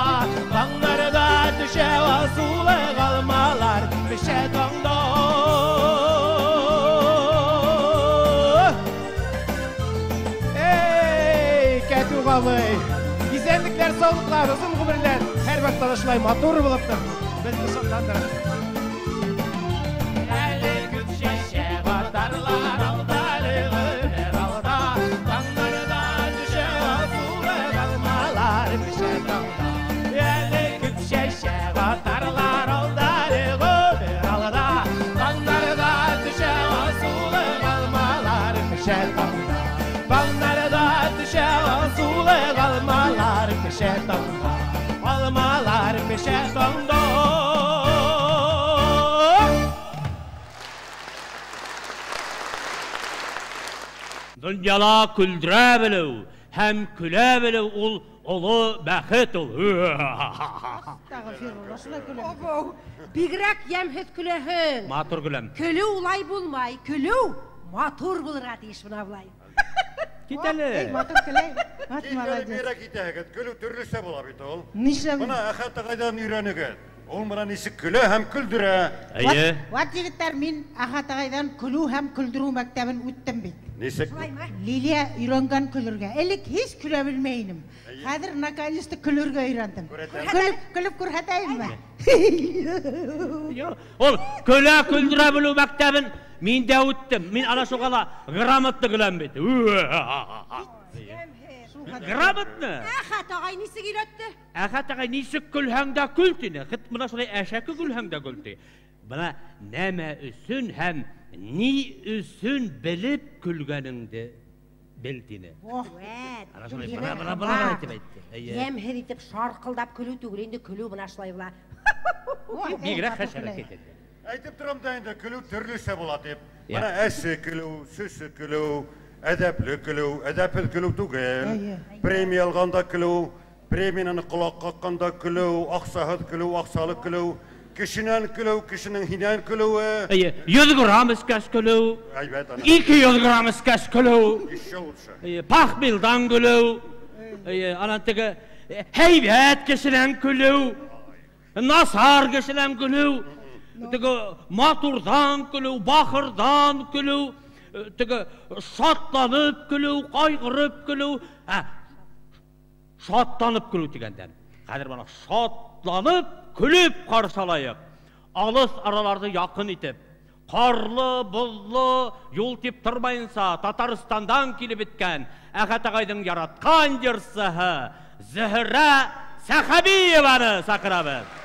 Таңнарда төшә асулы алмалар пешә таңда. Эй, Кәтүк абый! Исәнлекләр, саулыклар, озын гомерләр, һәр вакытта да шулай матур булып тор. Безне шатландыр. Әле күп чәчәк атарлар алда, әле гомер алда. Таңнарда төшә асулы алмалар пешә таңда. Әле күп чәчәк атарлар алда, әле гомер алда. Таңнарда төшә асулы алмалар пешә таңда. Таңнарда төшә асулы алмалар пешә таңда. Алмалар пешә таңда. Дөньяла көлдерә белү һәм көлә белү ул олы бәхет ул. Обоу, бигрәк ямьһеҙ көләһең. Матур көләм. Көлөү улай булмай, көлөү матур булырға тейеш бына былай. Кит әле. Эй, матур көлә. Вот Кит әле молодец. бигрәк итәһегеҙ, көлөү төрлөсә була бит ул. Нишләп? Бына Әхәт ағайҙан өйрәнегеҙ. Ул бына нисек көлә һәм көлдөрә. Әйе. Вот егеттәр, мин Әхәт ағайҙан көлөү һәм көлдөрөү мәктәбен үттем бит. Нисек? Лилия өйрәнгән көлөргә. Элек һис көлә белмәй инем. Хәҙер наконец-то көлөргә өйрәндем. Көлөп, көлөп күрһәтәйемме? Ул көлә көлдерә белү мәктәбен мин дә үттем. Мин ана шуға ла грамотно көләм бит. Грамотно. Әхәт ағай нисек өйрәтте? Әхәт ағай нисек көлһәң дә көл тине. Хит бына шулай әшәке көлһәң дә көл ти. Бына нәмә өсөн һәм ни өсөн белеп көлгәнеңде бел тине. Вәт. Ана шулай бына бына бына әйтеп әйтте. Әйе. Йәмһеҙ итеп шарҡылдап көлөү түгел, инде көлөү бына шулай була. Бигрәк хәшәрәт итте. Әйтеп торам да инде, көлөү төрлөсә була дип. Бына әсе көлөү, сөсө көлөү, әҙәпле көлөү, әҙәпһеҙ көлөү түгел. Премия алғанда көлөү, премияны ҡолаҡ ҡаҡҡанда көлөү, аҡсаһыҙ көлөү, аҡсалы көлөү, кешенән көлөү, кешенең һинән көлөүе. Әйе, 100 грамм эскәс көлөү. Әйбәт ана. 200 грамм эскәс көлөү. Еще лучше. Әйе, пахмилдан көлөү. Әйе, анан теге һәйбәт кешенән көлөү. Насар кешенән көлөү. Теге матурдан көлөү, бахырдан көлөү, теге шатланып көлөү, кайгырып көлөү. Шатланып көлү дигәндән. Хәзер моны шатланып, көлеп каршы алайык. Алыс араларны якын итеп, карлы, бозлы юл дип тормаенса, Татарстандан килеп беткән Әхәт агайның яраткан җырчысы Зөһрә Сәхәбиеваны чакырабыз.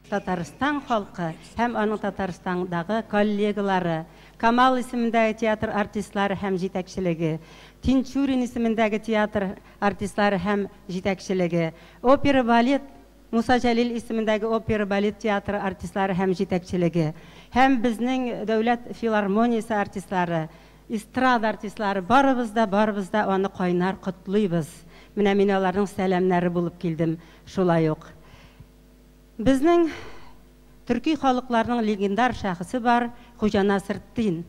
Татарстан халкы һәм аның Татарстандагы коллегалары, Камал исемендәге театр артистлары һәм җитәкчелеге, Тинчурин исемендәге театр артистлары һәм җитәкчелеге, опера балет Муса Җәлил исемендәге опера балет театры артистлары һәм җитәкчелеге, һәм безнең дәүләт филармониясе артистлары, эстрада артистлары, барыбыз да аны кайнар котлыйбыз. Менә мин аларның сәламнәре булып килдем шулай ук. Безнең төрки халыкларының легендар шәхесе бар, Хуҗа Насретдин.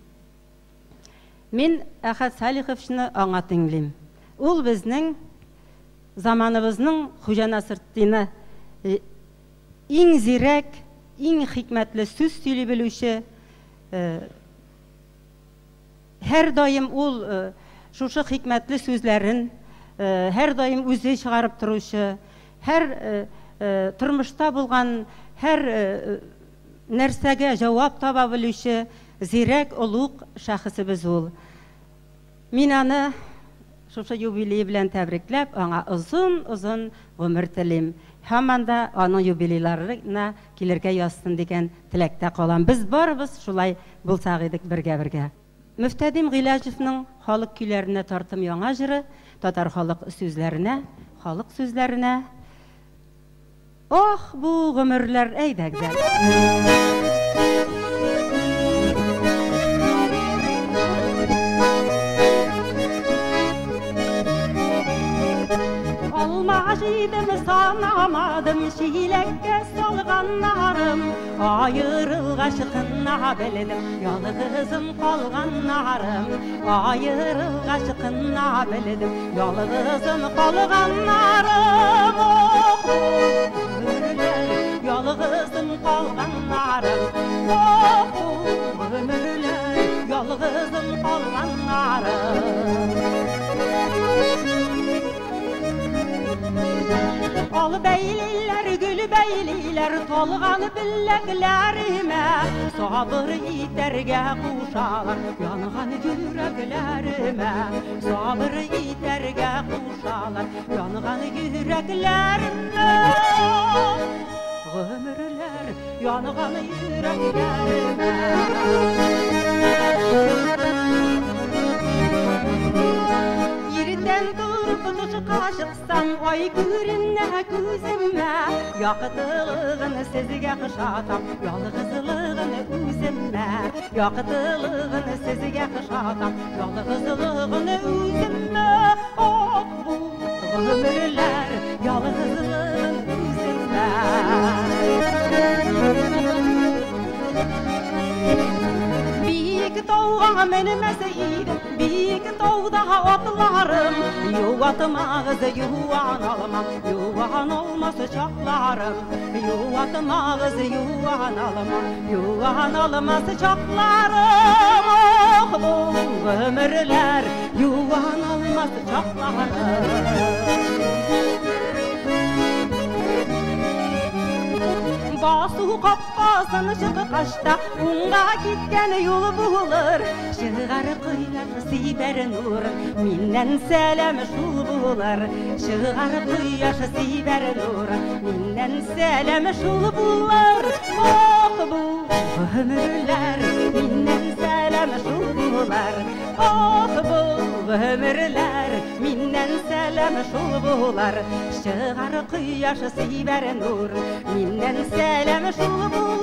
Мин Әхәт Салиховичны аңа тиңлим. Ул безнең заманыбызның Хуҗа Насретдины, иң зирәк, иң хикмәтле сүз сөйли белүче, һәр даим ул шушы хикмәтле сүзләрен һәр даим үзе чыгарып торучы, һәр тормышта булган һәр нәрсәгә җавап таба белүче зирәк, олуг шәхесебез ул. Мин аны шушы юбилей белән тәбрикләп, аңа озын-озын гомер телим. Һаман да аның юбилейларына килергә язсын дигән теләктә калам. Без барыбыз шулай булсак идек бергә-бергә. Мөфтәдим Гыйләҗевның халык көйләренә тартым яңа җыры, татар халык сүзләренә, халык сүзләренә. Ох, бу гомерләр, әйдәгез әле. Алма җыйдым, санамадым, чиләккә салганнарым. Аерылгач кына белдем, ялгызым калганнарым. Аерылгач кына белдем, ялгызым калганнарым. Ох, гомерләр, ялгызым калганнарым. Ох, гомерләр, ялгызым калганнарым. Ал бәйлиләр, гөл бәйлиләр, талган беләкләремә. Сабыр итәргә кушалар, янган йөрәкләремә. Сабыр итәргә кушалар, янган йөрәкләремә. Гомерләр, янган йөрәкләремә. Иртән торып тышка чыксам, ай күренә күземә. Яктылыгын сезгә охшатам, ялгызлыгын үземә. Яктылыгын сезгә охшатам, ялгызлыгын үземә. Ох, бу гомерләр, ялгызлыгын үземә. Биек тауга менмәс идем, биек тауда атларым. Юатмагыз, юан алмам, юан алмас чакларым. Юатмагыз, юан алмам, юан алмас чакларым. Ох, бу гомерләр, юан алмас чакларым. Басу капкасын чыккач та уңга киткән юл булыр. Чыгар кояш сибәр нур, миннән сәлам шул булыр. Чыгар кояш сибәр нур, миннән сәлам шул булыр. Ох, бу гомерләр, миннән сәлам шул булыр. Ох, бу гомерләр, миннән сәлам шул булыр. Чыгар кояш сибәр нур, миннән сәлам шул булыр.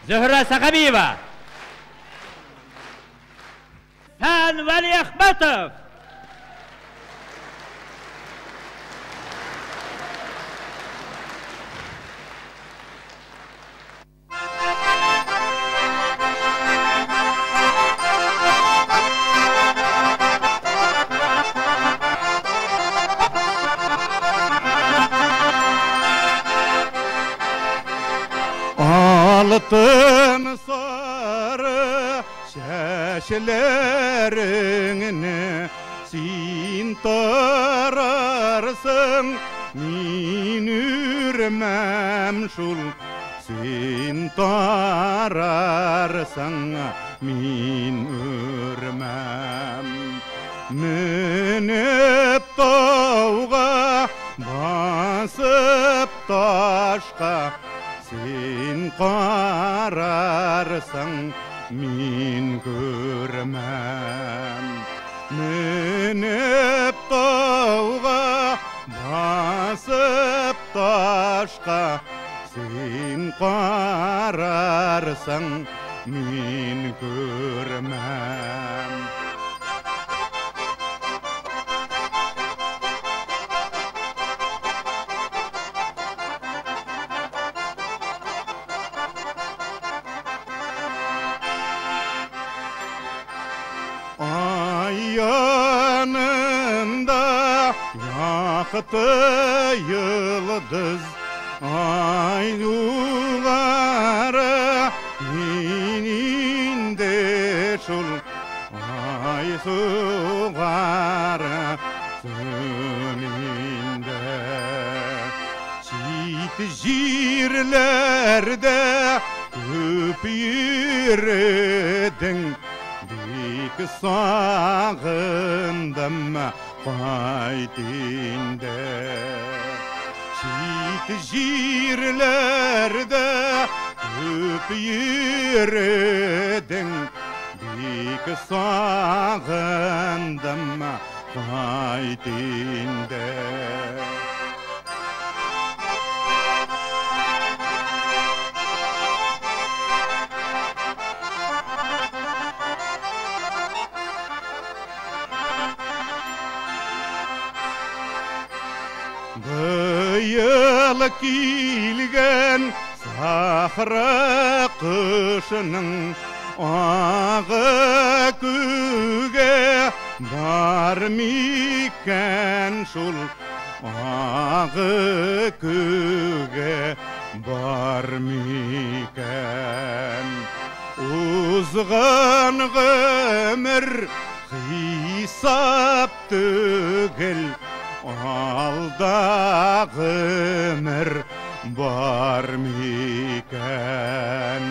Зөһрә Сәхәбиева. Фән Вәлиәхмәтов. Алтын сары чәчләреңне син тарарсың, мин үрмәм шул. Син тарарсың, мин үрмәм. Менеп тауга, басып ташка, син карарсың, мин күрмәм. Менеп тауга, басып ташка, син карарсың, мин күрмәм. Ay yanında yaktı yıldız, ay duvara inindi şul, ay sulara söninde. җирләрдә күп йөрдең, бик сагындым, кайт инде. Чит җирләрдә күп йөрдең, бик сагындым, кайт инде. Быел килгән сахра кошының агы күгә бар микән шул, агы күгә бар микән? Узган гомер хисап түгел, алда гомер бар микән?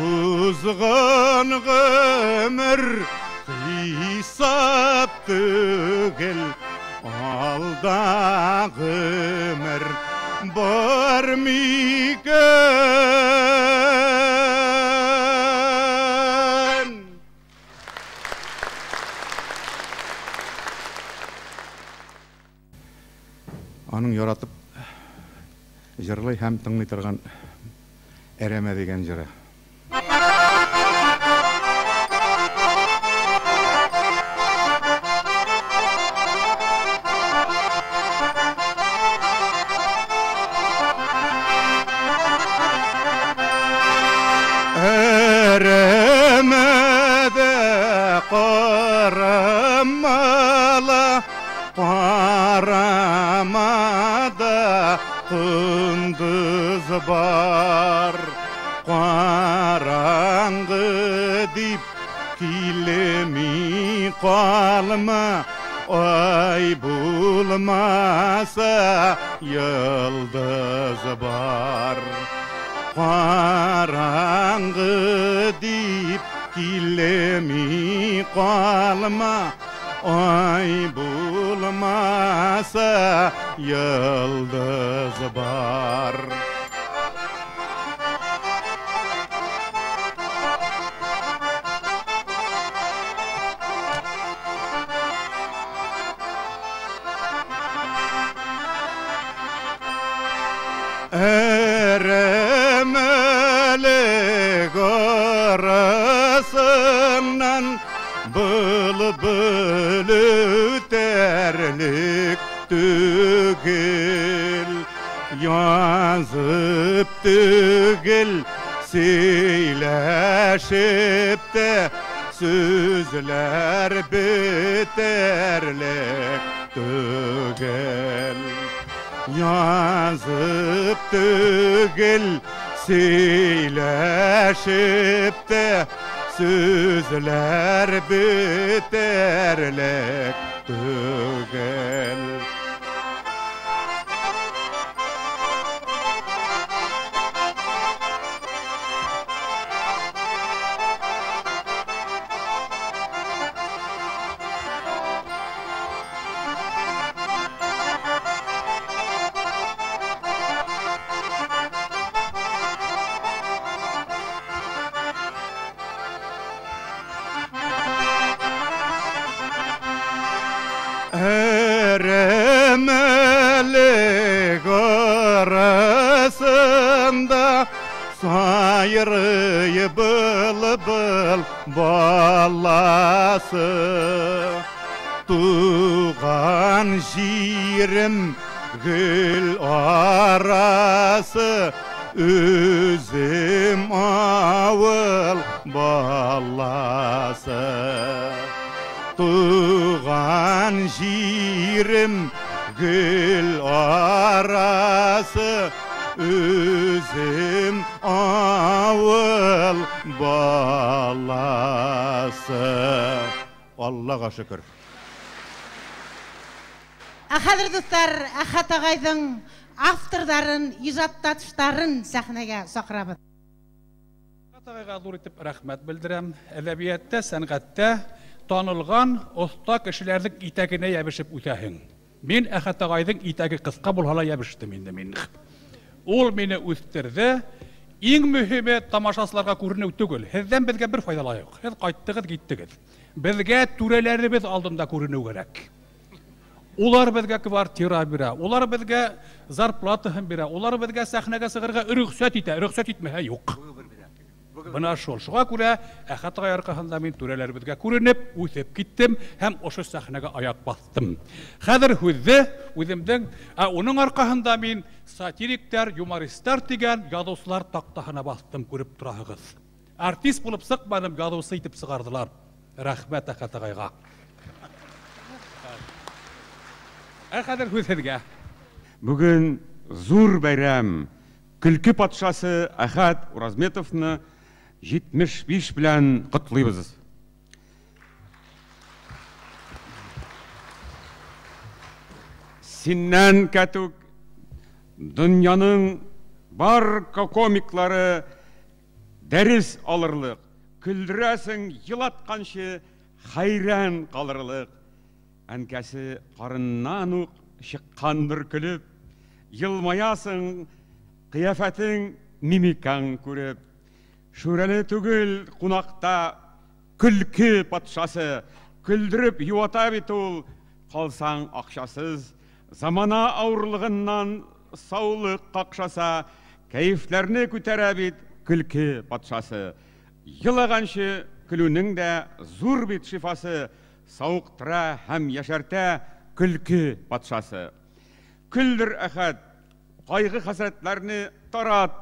Узган гомер хисап түгел, алда гомер бар микән? Аның яратып җырлый һәм тыңлый торган Әрәмә дигән җыры. Әрәмәдә карамала, карамада кондыз бар. Караңгы дип килми калма, ай булмаса йолдыз бар. Караңгы дип килми калма, ай булмаса йолдыз бар. Әрәмәлек арасыннан былбыл үтәрлек түгел, язып түгел, сөйләшеп тә сүзләр бетәрлек түгел. Язып түгел, сөйләшеп тә сүзләр бетәрлек түгел. Әрәмәлек арасында сайрый былбыл баласы. Туган җирем гөл арасы, үзем авыл баласы. Туган җирем гөл арасы, үзем авыл баласы. Аллага шөкер. Ә хәзер, дуслар, Әхәт агайның авторларын, ижатташларын сәхнәгә чакырабыз. Әхәт зур итеп рәхмәт белдерәм. Әдәбиятта, сәнгатьтә танылган оста кешеләрнең итәгенә ябышып үтәһең. Мин Әхәт агайның итәге кыска булһа ла ябыштым инде мин. Ул мине үстерде. Иң мөһиме тамашачыларга күренү түгел. Һеҙҙән беҙгә бер файҙа ла юҡ. Һеҙ ҡайттығыҙ, киттегеҙ. Беҙгә түрәләребеҙ алдында күренеү кәрәк. Улар беҙгә квартира бирә, улар беҙгә зарплатаһын бирә, улар беҙгә сәхнәгә сығырға рөхсәт итә, рөхсәт итмәһә юҡ. Бына шул. Шуға күрә Әхәт ағай арҡаһында мин түрәләребеҙгә күренеп, үҫеп киттем һәм ошо сәхнәгә аяҡ баҫтым. Хәҙер һүҙҙе үҙемдең, ә уның арҡаһында мин сатириктар, юмористар тигән яҙыусылар таҡтаһына баҫтым, күреп тораһығыҙ. Артист булып сыҡманым, яҙыусы итеп сығарҙылар. Рәхмәт Әхәт ағайға. Ә хәҙер һүҙ һеҙгә. Бөгөн ҙур бәйрәм. Көлкө патшасы Әхәт Уразметовны 75 белән ҡотлайбыҙ. Синнән кәтүк донъяның бар комиклары дәрес алырлыҡ, көлдөрәсең йылатҡансы хәйрән ҡалырлыҡ. Әнкәсе ҡарынынан уҡ сыҡҡандыр көлөп, йылмаясың, ҡиәфәтең мимикаң күреп. Шүрәле түгел ҡунаҡта көлкө патшасы, көлдөрөп йыуата бит ул, ҡалсаң аҡсасыз. Замана ауырлығынан саулыҡ ҡаҡшаса, кәйефләрне күтәрә бит көлкө патшасы. Йылағансы көлөүнең дә ҙур бит шифасы, сауыҡтыра һәм йәшәртә көлкө патшасы. Көлдөр, Әхәт, ҡайғы хәсрәтләрне тарат,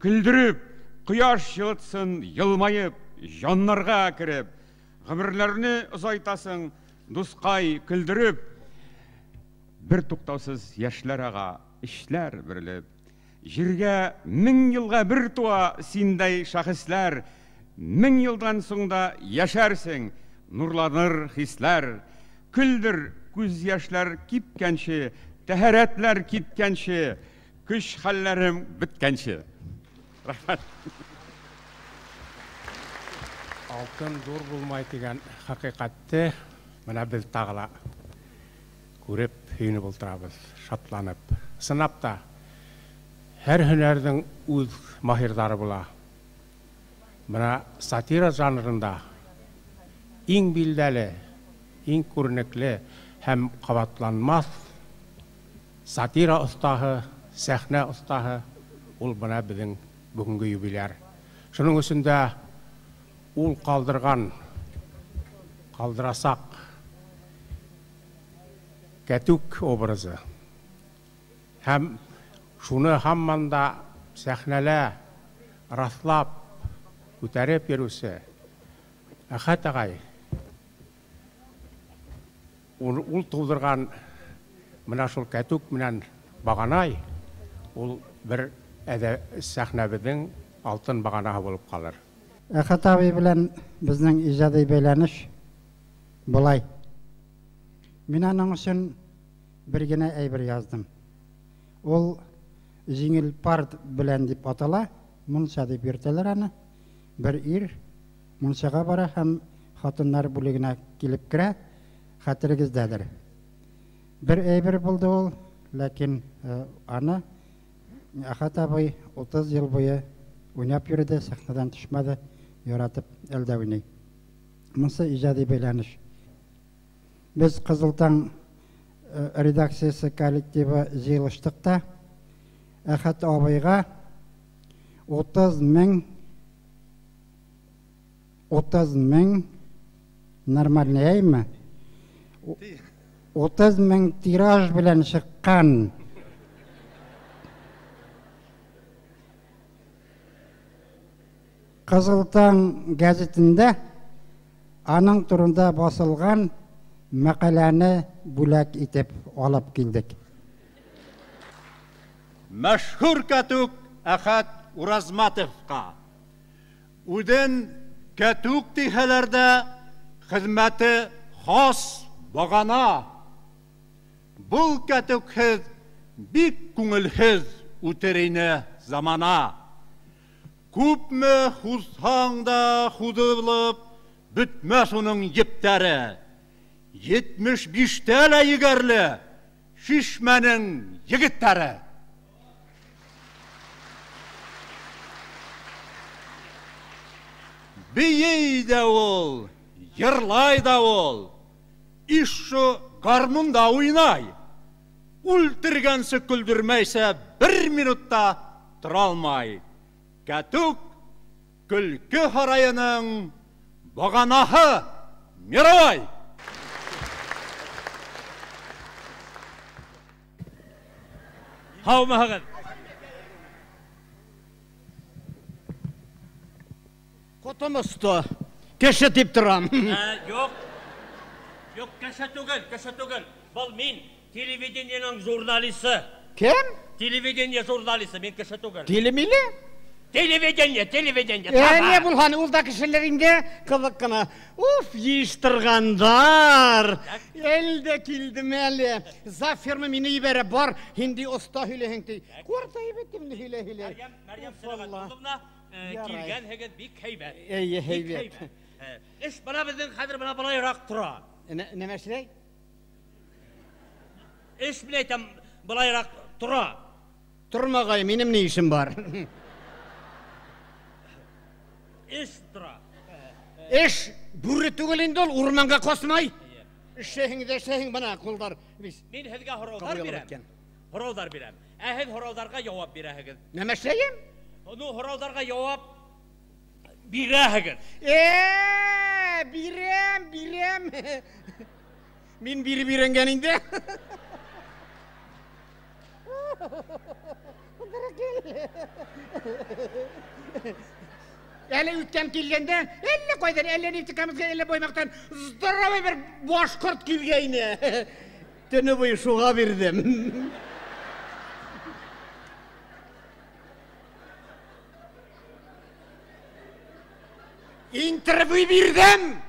көлдөрөп, ҡояш йылытсын, йылмайып, жаннарға кереп, ғүмерләрне оҙайтасың, дуҫҡай, көлдөрөп, бер туҡтаусыз йәшләр аға, эшләр бөрөлөп. Ергә 1000 йылға бер туа синдәй шәхесләр, 1000 йылдан һуң да йәшәрсең, нурланыр хисләр. Көлдөр, күҙ йәшләр кипкәнсе, тәһәрәтләр киткәнсе, көс хәлләрем бөткәнсе. Рәхмәт. Алтын ҙур булмай тигән хәҡиҡәтте бына беҙ тағы ла күреп һөйөнөп ултырабыҙ, шатланып. Ысынлап та һәр һөнәрҙең үҙ маһирҙары була. Бына сатира жанрында иң билдәле, иң күренекле һәм ҡабатланмаҫ сатира оҫтаһы, сәхнә оҫтаһы ул бына беҙҙең бөгөнгө юбиляр. Шуның өсөн дә ул ҡалдырған, ҡалдырасаҡ кәтүк образы һәм шуны һаман да сәхнәлә раҫлап күтәреп йөрөүсе Әхәт ағай ул тыуҙырған бына шул кәтүк менән бағанай ул бер сәхнәбеҙҙең алтын бағанаһы булып ҡалыр. Әхәт абый белән беҙҙең ижади бәйләнеш былай. Мин аның өсөн бер генә әйбер яҙҙым. Ул еңел пар белән дип атала, мунса дип йөртәләр аны. Бер ир мунсаға бара һәм хатыннар бүлегенә килеп керә, хәтерегеҙҙәлер. Бер әйбер булды ул, ләкин аны Әхәт абый 30 йыл буйы уйнап йөрөдө, сәхнәдән төшмәде, яратып әлдә уйнай. Мунса ижади бәйләнеш. Беҙ Ҡыҙыл таң редакциясы коллективы йыйылыштыҡ та Әхәт абыйға 30 мең нормальный әйме? 30 мең тираж белән сыҡҡан Ҡыҙыл таң гәзитендә аның турында баҫылған мәҡәләне бүләк итеп алып килдек. Мәшһүр кәтүк Әхәт Уразматовҡа үҙен кәтүк тиһәләр дә хеҙмәте хас бағана. Был кәтүкһеҙ Бик күңелһез үтер ине замана. Күпме хузһаң да хузылып, бөтмәс уның ептәре. 75-тә лә егәрле Шишмәнең егетләре. Бии дә ул, йырлай да ул, ишшу гармунда уйнай. Үлтергәнсе көлдермәйсә бер минутта тора алмай. Кәтүк көлке һараеның баганаһы Мировай. Һаумыһыгыҙ? Котым осто. Кеше дип торам. Юк. Юк, кеше түгел, кеше түгел. Был мин, телевидениеның журналисты. Кем? Телевидение журналисты, мин кеше түгел. Телемиле? Телевидение, телевидение. Не булган, ул да кешеләр инде кызык кына. Уф, йыштыргандар. Әлдә килдем әле. За фирма мине ибәрә бар, һинди оста һөйләһең ди. Куртайып беттем һөйлә-һөйлә. Мәрьям Сөнәгатулловна, килгәнһегеҙ бик һәйбәт. Әйе, һәйбәт. Эш бына беҙҙең хәҙер бына былайыраҡ тора. Нәмә эшләй? Эш менә әйтәм, былайыраҡ тора. Тормағай, минем ни эшем бар? Эш тора. Эш бүре түгел инде ул, урманга космай. Эшләһең дә эшләһең, бына ҡулдар. Мин һеҙгә һорауҙар бирәм. Һорауҙар бирәм. Ә һеҙ һорауҙарға яуап бирәһегеҙ. Нәмә эшләйем? Ну, һорауҙарға яуап бирәһегеҙ. Бирәм, бирәм. Мин биреп өйрәнгән инде. Әле үткән килгәндә, әллә кайдан, әллә Нефтекамская, әллә Баймаҡтан здоровый бер башҡорт килгәйне. Төнө буйы шуға бирҙем. Интервью бирҙем.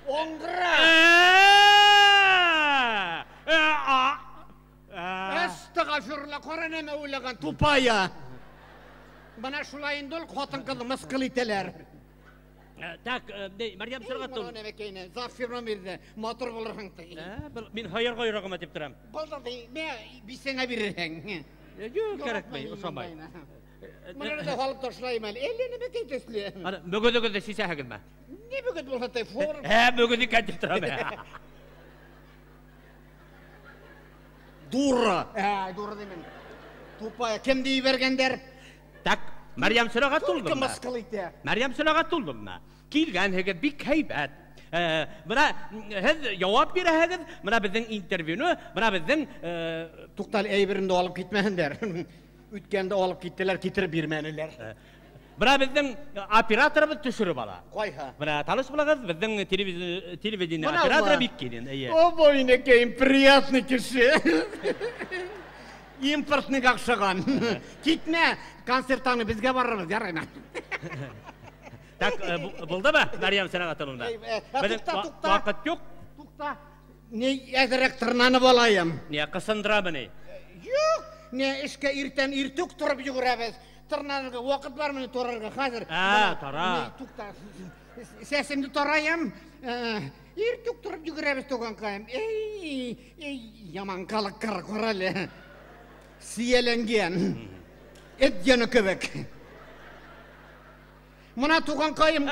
Оңғыра. Әстәғфирулла, ҡара нәмә уйлаған, тупая. Бына шулай инде ул ҡатын-ҡыҙ мыҫҡыл итәләр. Так, Мәрйәм Сөнәгәтулловна. Зафирма бирҙе, матур булырһың ти. Мин һайырға йөрәгемә тип торам. Булды ти, мә бисәңә бирерһең. Юҡ, кәрәкмәй, ошамай. Быны да һалып ташлайым әле. Әллә нәмәкәй төҫлө. Ана, мөгөҙөгөҙҙө сисәһегеҙме? Ни мөгөҙ булһа ти, фор. Мөгөҙ икән тип торам. Дура. Дура тимен. Тупая, кемде ебәргәндәр? Так, Мәрйәм Сөнәгәтулловна. Только мыҫҡыл итә. Мәрйәм Сөнәгәтулловна, килгәнһегеҙ бик һәйбәт. Бына һеҙ яуап бирәһегеҙ, бына беҙҙең интервьюны, бына беҙҙең Туҡтал, әйберемде алып китмәһендәр. Үткәндә алып киттеләр, китереп бирмәнеләр. Бына беҙҙең операторыбыҙ төшөрөп ала. Ҡайһы? Бына таныш булығыҙ, беҙҙең телевидение операторы бик килен. О, бойнекейм, приятный кеше. Импортныйға оҡшаған. Китмә, концерттан беҙгә барырбыҙ, яраймы? Так, булдымы, Мәрйәм Сөнәгәтулловна? Туҡта, туҡта. Ваҡыт юҡ. Туҡта. Ни әҙерәк тырнанып алайым. Ни, ҡысындырамы ни? Юҡ, ни эшкә иртән иртүк тороп йүгерәбеҙ. Тырнанырға ваҡыт бармы ни торорға хәҙер? Тара. Туҡта. Сәсемде тарайым. Иртүк тороп йүгерәбеҙ туғанҡайым. Эй, эй, яман ҡалыҡ ҡара әле. Сейәләнгән. Эт йәне кеүек. Мына туғанҡайым,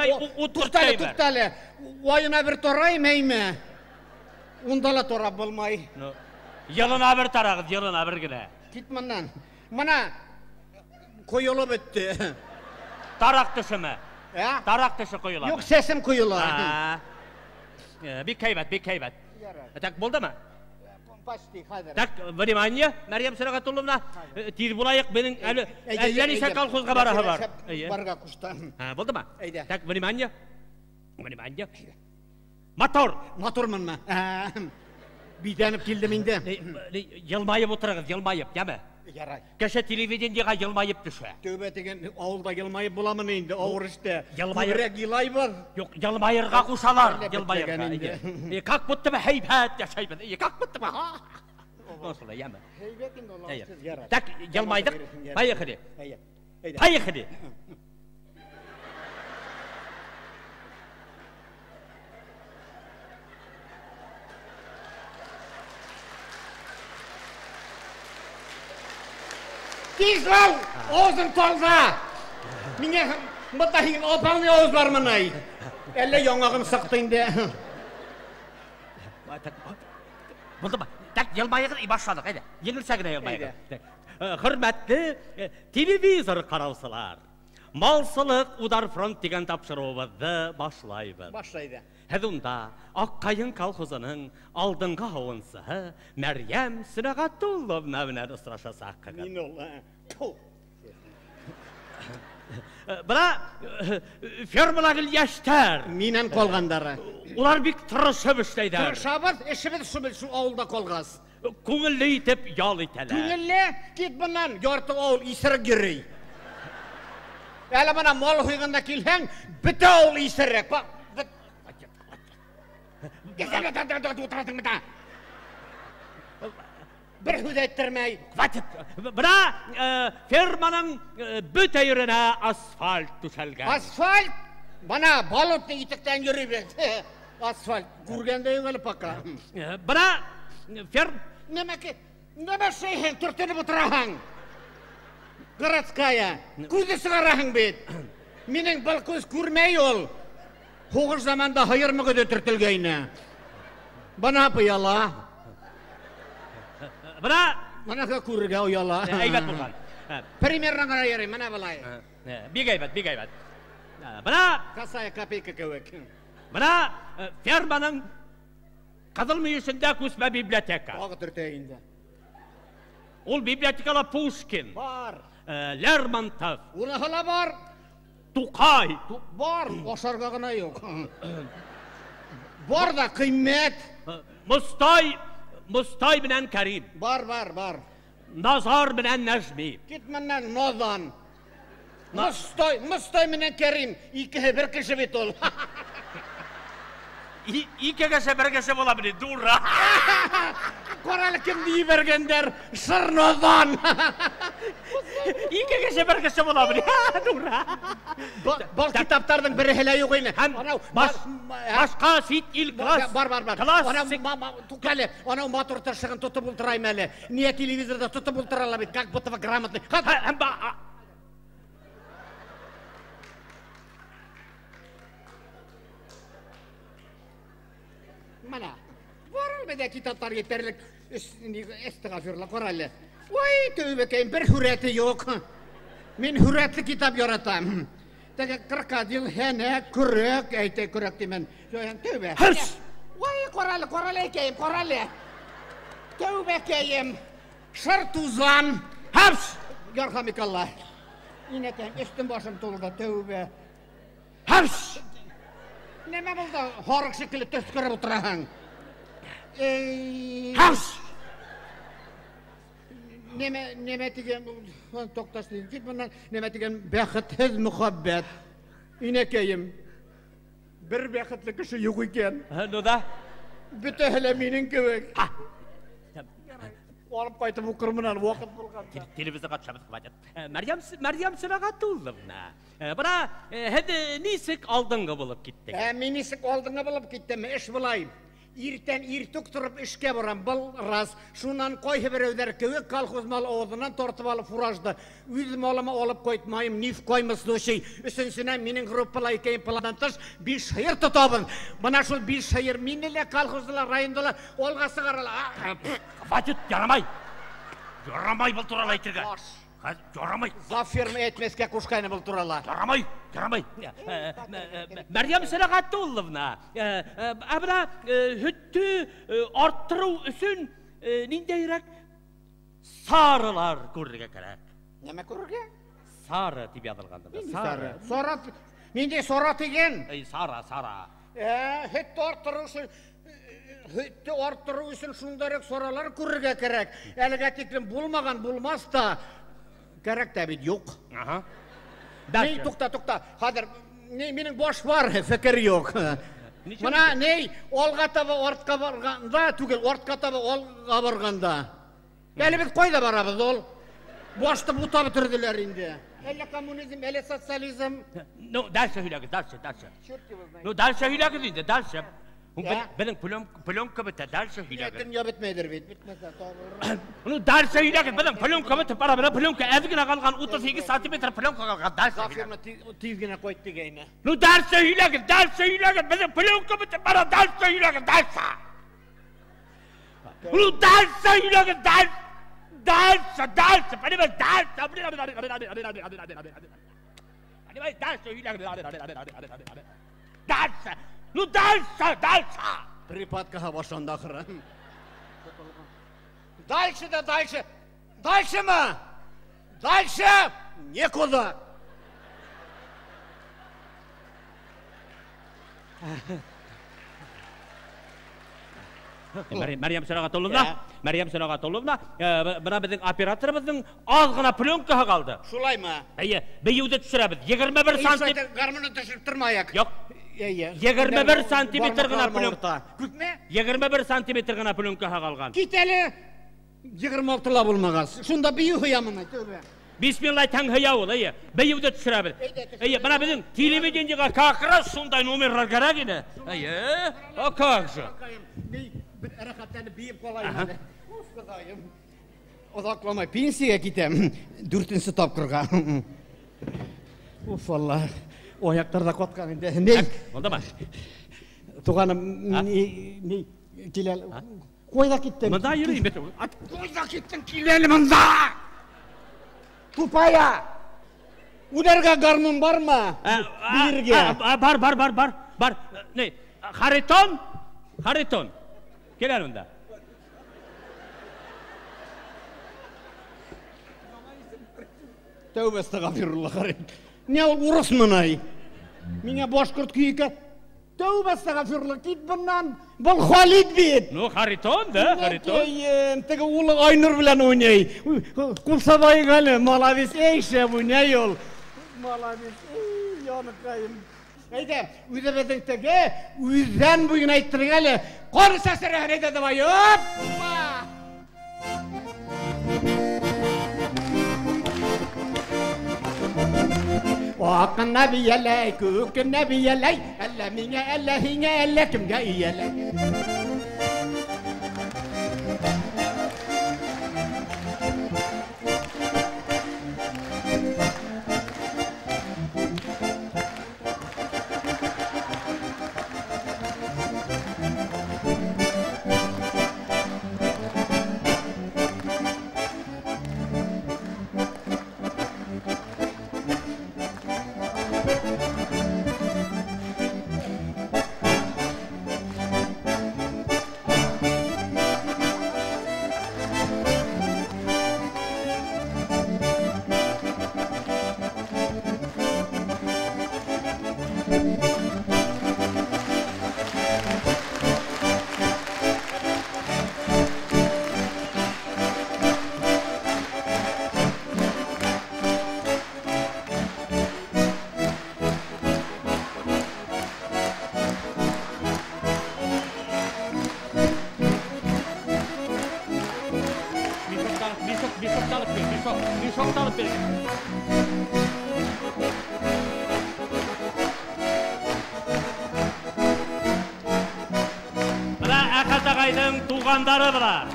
туҡта әле, туҡта әле. Айына бер тарайым, әйме? Унда ла тарап булмай. Йылына бер тарағыҙ, йылына бер генә. Кит мыннан. Мына ҡойолоп бөттө. Тараҡ төшөмө? Тараҡ төшө ҡойоламы? Юҡ, сәсем ҡойола. Бик һәйбәт, бик һәйбәт. Так, булдымы? Почти, хәҙер. Так, внимание, Мәрйәм Сөнәгәтулловна, тиҙ булайыҡ, беҙҙең әле әллә нисә колхозға бараһы бар. Барға ҡушты. Булдымы? Әйҙә. Так, внимание. Внимание. Мотор. Мотормынмы? Биҙәнеп килдем инде. Йылмайып ултырығыҙ, йылмайып, йәме? Ярай. Кеше телевидениеға йылмайып төшә. Тәүбә тигән ауылда йылмайып буламы инде, ауыр эштә. Йылмайып. Күберәк илайбыҙ. Юҡ, йылмайырға ҡушалар, йылмайырға. Как будто бы һәйбәт йәшәйбеҙ. Как будто бы. Шулай, яме. Әйбәт инде ул, Әйе. сез ярар. Так, елмайдык. Поехали. Әйе. Әйдә. Поехали. Тиз бул, авызың таза. Миңа монда һин апаңның авыз бармыни? Әллә яңагым сыкты инде. Булдымы? Так, елмайыгыз и башладык, әйдә. Еңелчә генә елмайыгыз. Так. Хөрмәтле телевизор караучылар. Малсылык удар фронт дигән тапшыруыбызны башлайбыз. Башлайды. Һәм унда Аккайын колхозының алдынгы һавынсыһы Мәрьям Сөнәгатулловна белән очрашасак. Мин ул. Ту. Бына фермалагы яшьтәр. Миннән калгандары. Улар бик тырышып эшләйдәр. Тырышабыз, эшебез шул шул авылда калгас. Күңелле итеп ял итәләр. Күңелле, кит моннан, ярты авыл исерек йөри. Әле менә мал хуйганда килһәң, бөтә авыл исерек. Утырасың бит. Бер һүз әйттермәй. Хватит. Бына ферманың бөтә еренә асфальт түшәлгән. Асфальт? Бана болотный итектән йөрибез. Асфальт. Күргәндә юк әле пока. Бына ферм... Нәмәке, нәмә шәйһең, төртенеп утыраһың? Городская. Күҙе сығараһың бит. Минең был күҙ күрмәй ул. Һуғыш заманда һыйыр мөгөҙө төртөлгәйне. Бына пыяла. Бына Бына күрергә ояла. Әйбәт булган. Примерно гына йөрим, менә былай. Бик әйбәт, бик әйбәт. Бына Косая копейка кеүек. Бына ферманың Кызыл мөйөшендә күсмә библиотека. Тағы төртә инде. Ул библиотекала Пушкин. Бар. Лермонтов. Уныһы ла бар. Тукай. Бар, ашарга гына юк. Бар да кыйммәт. Мостай, Мостай белән Кәрим. Бар, бар, бар. Назар белән Нәжми. Кит моннан, надан. Мостай, Мостай менән Кәрим икеһе бер кеше бит ул. Ике кеше бер кеше була бит, дура. Карале кем диеп бергәндәр, шыр надан. Ике кеше бер кеше була бит, дура. Был китаптарның береһе лә юк ине. Һәм башка чит ил класс. Бар, бар, бар. Классик. Туктале, анау матур тыршыгын тотып ултырайм әле. Ния телевизорда тотып ултыралар бит, как будто грамотный. Һәм Менә. Бар әлбәттә китаплар етерлек. Эстигъфирлар, кара әле. Ой, тәүбәкәем, бер һүрәте юк. Мин һүрәтле китап яратам. Теге крокодил, һәнәк, көрәк, әйтә көрәк димен. Тәүбә. Һыс! Ой, кара әле, кара әле әкәем, кара әле. Тәүбәкәем. Шыр тузан. Һыс! Ярхамикалла. Инәкәем, өстем башым тулды, тәүбә. Һыс! Нәмә булды? Һарык шикелле төскереп утыраһың. Эй! Һыс! Нәмә, нәмә дигән, тукташ дигән, кит моннан, нәмә дигән бәхетһез мөхәббәт. Инәкәем, бер бәхетле кеше юк икән. Ну да. Бөтәһе лә минең кебек. Алып кайтып укырмын әле, вакыт булганда. Телевизорга төшәбез, хватит. Мәрьям, Мәрьям Сөнәгатулловна. Бына һеҙ нисек алдынғы булып киттегеҙ? Мин нисек алдынғы булып киттем? Эш былай. Иртән иртүк торып эшкә барам, был рас. Шуннан кайһы берәүҙәр кеүек колхоз мал авыҙынан тартып алып фуражды. Үҙ малыма алып ҡайтмайым, ни в коем случае. Өсөнсөнән, минең группала икән пландан тыш 5 һыйыр тотабыҙ. Бына шул 5 һыйыр мине лә колхозда ла, районда ла алға сығарала. Хватит, ярамай. Ярамай был турала әйтергә. Ярамай. Завферма әйтмәскә ҡушҡайны был турала. Ярамай, ярамай. Мәрьям Сөнәгатулловна, ә бына һөттө арттырыу өсөн ниндәйерәк сарылар күрергә кәрәк? Нәмә күрергә? Сары тип яҙылған. Сары. Сара, ниндәй сара тигән? Сара, сара. Һөттө арттырыу өсөн, һөттө арттырыу өсөн шундайыраҡ саралар күрергә кәрәк. Әлегә тиклем булмаған булмас та. Кәрәк тә бит юҡ. Аһа. Ней, туҡта, туҡта. Хәҙер ней, минең баш бар, фекер юҡ. Бына ней, алға таба артҡа барғанда түгел, артҡа таба алға барғанда. Әле без кайда барабыз ул? Башты бутап бетерделәр инде. Әллә коммунизм, әллә социализм. Ну, дальше һөйләгез, дальше, дальше. Черт его знает. Ну, дальше һөйләгез инде, дальше. Безнең пленка бетә, дальше һөйләгез. Дөнья бетмәйдер бит, бетмәсә табылыр. Ну, дальше һөйләгез, безнең пленка бетеп бара, менә пленка әз генә калган, 38 сантиметр пленка калган, дальше һөйләгез. Тиз генә кайт дигәйне. Ну, дальше һөйләгез, дальше һөйләгез, безнең пленка бетеп бара, дальше һөйләгез, дальше. Ну, дальше һөйләгез, дальше. Дальше, дальше, понимаешь, дальше. Понимаешь, дальше һөйләгез. Дальше. Ну, дальше, дальше. Припадкага башланды ахыры. Дальше да дальше. Дальше мы. Дальше некуда. Мәрьям Сөнәгатулловна, Мәрьям Сөнәгатулловна, бына беҙҙең операторыбыҙҙың аҙ ғына пленкаһы ҡалды. Шулаймы? Эйе, бейеүҙе төшөрәбеҙ. 21 сантиметр. Гармонны төшөрөп тормайыҡ. Юҡ. 21 сантиметр ғына пленка. Күпме? 21 сантиметр ғына пленкаһы ҡалған. Кит әле. 26 ла булмағас. Шунда бейеү һыямын, тәүбә. Бисмилла таң һыя ул, эйе. Бейеүҙе төшөрәбеҙ. Эйе, бына беҙҙең телевидениеға как раз шундай номерлар кәрәк ине. Эйе, а как же? Бер рәхәтләнеп бейеп ҡалайым әле. Уф, Хоҙайым. Оҙаҡламай пенсияға китәм. 4-нсе тапҡырға. Уф, Алла. Аяҡтар ҙа ҡатҡан инде. Ни? Булдымы? Туғаным, ни кил әле. Ҡайҙа киттең? Бында йөрөйөм бит. Ҡайҙа киттең? Кил әле бында. Тупая. Ударга гармун бармы? Бейергә. Бар, бар, бар, бар. Бар. Ни? Харитон? Харитон. Кил әле монда. Тәүбә әстәғфирулла, Харитон. Ни ул урысмы ни? Миңә башҡорт көйө. Тәүбә әстәғфирулла, кит быннан. Был Халид бит. Ну, Харитон, да, Харитон. Теге улы Айнур белән уйнай. Ҡул сабайыҡ әле, молодец, эй, шәп уйнай ул. Молодец, эй, яныҡайым. Әйҙә, үҙебеҙҙең теге үҙән буйын әйттерек әле. Ҡар сәсерәһен, әйҙә, давай, оппа! Аҡына бейәләй, күкенә бейәләй, әллә миңә, әллә һиңә, әллә кемгә эйәләй. Туғандары бар.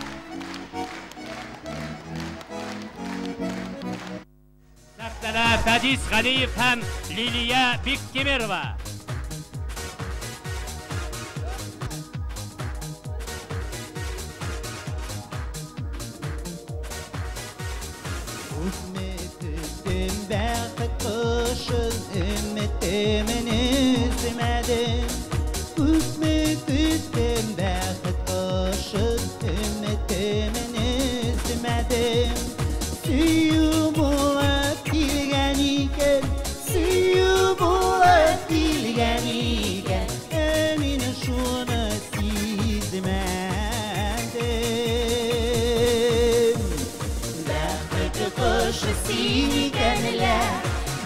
Сәхнәдә Фәдис Ғәлиев һәм Лилия Биктимирова. Күпме көттөм бәхет ҡошон, өмөтөмөн өзмәдем. Күпме көттөм бәхет ҡошон, өмөтөмөн өзмәдем. Сөйөү булып килгән икән, сөйөү булып килгән икән, ә мин шуны сизмәдем. Бәхет ҡошо син икән лә,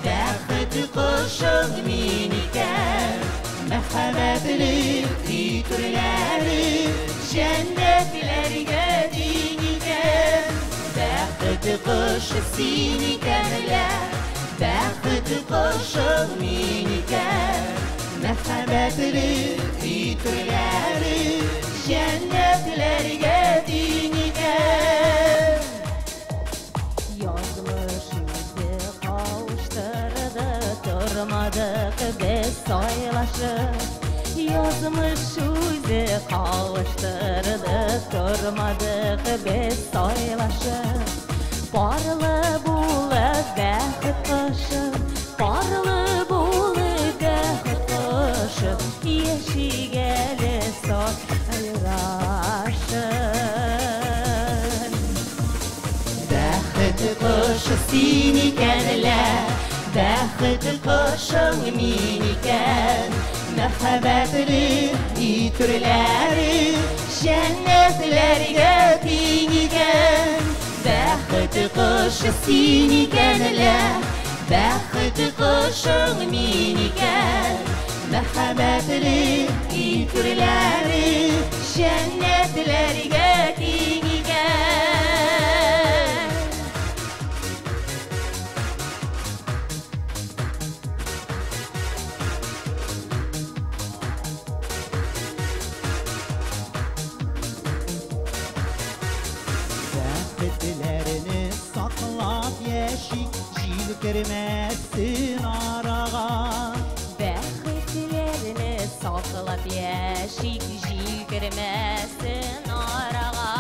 бәхет ҡошоң мин икән. Мәрхәмәтле өй түрләре, жәннәтләргә тиң икән. Бәхет кошы син икән лә, бәхет кошың мин икән. Мәхәббәтле өй түрләре җәннәтләргә тиң икән. Язмыш үзе кавыштырды, тормадык без сайлашып. Язмыш үзе кавыштырды, тормадык без сайлашып. Парлы булып бәхет кошым, парлы булып бәхет кошым, яшик әле сайрашып. Бәхет кошы син икән лә, бәхет кошың мин икән. Мәхәббәтле өй түрләре җәннәтләргә тиң икән. Бәхет кошы син икән лә, бәхет кошың мин икән. Мәхәббәтле өй түрләре җәннәтләргә тиң икән. Бәхетләрне саклап яшик, җил кермәсен арага. Бәхетләрне саклап яшик, җил кермәсен арага.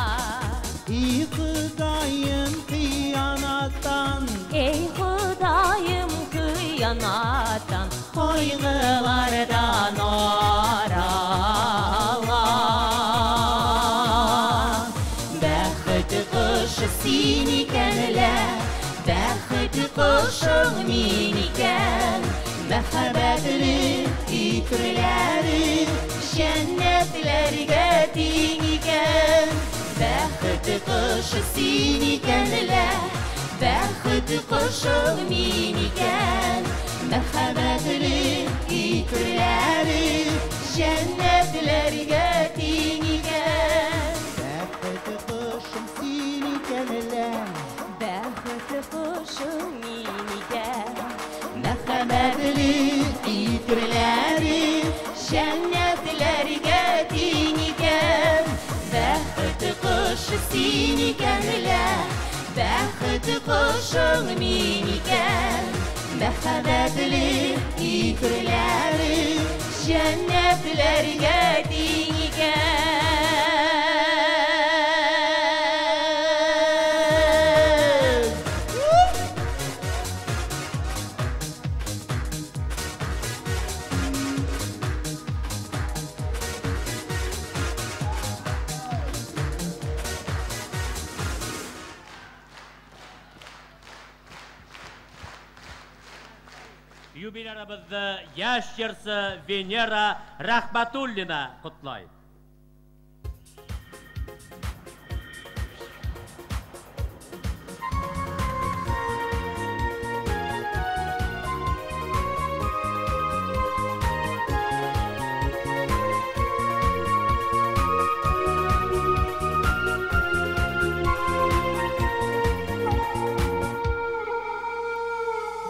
Ey Ходаем, хыянаттан, Ey Ходаем, хыянаттан, кайгылардан арала. Бәхет кошы син икән лә, бәхет кошың мин икән. Мәхәббәтле өй түрләре җәннәтләргә тиң икән. Бәхет кошы син икән лә, бәхет кошың мин икән. Мәхәббәтле өй түрләре җәннәтләргә тиң икән. Бәхет кошым син икән лә, Бәхет кошың мин икән. Мәхәббәтле өй түрләре җәннәтләргә тиң икән. Бәхет кошы син икән лә, бәхет кошың мин икән. Мәхәббәтле өй түрләре җәннәтләргә тиң икән. Юбилярыбызны яшь җырчы Венера Рахматуллина котлай.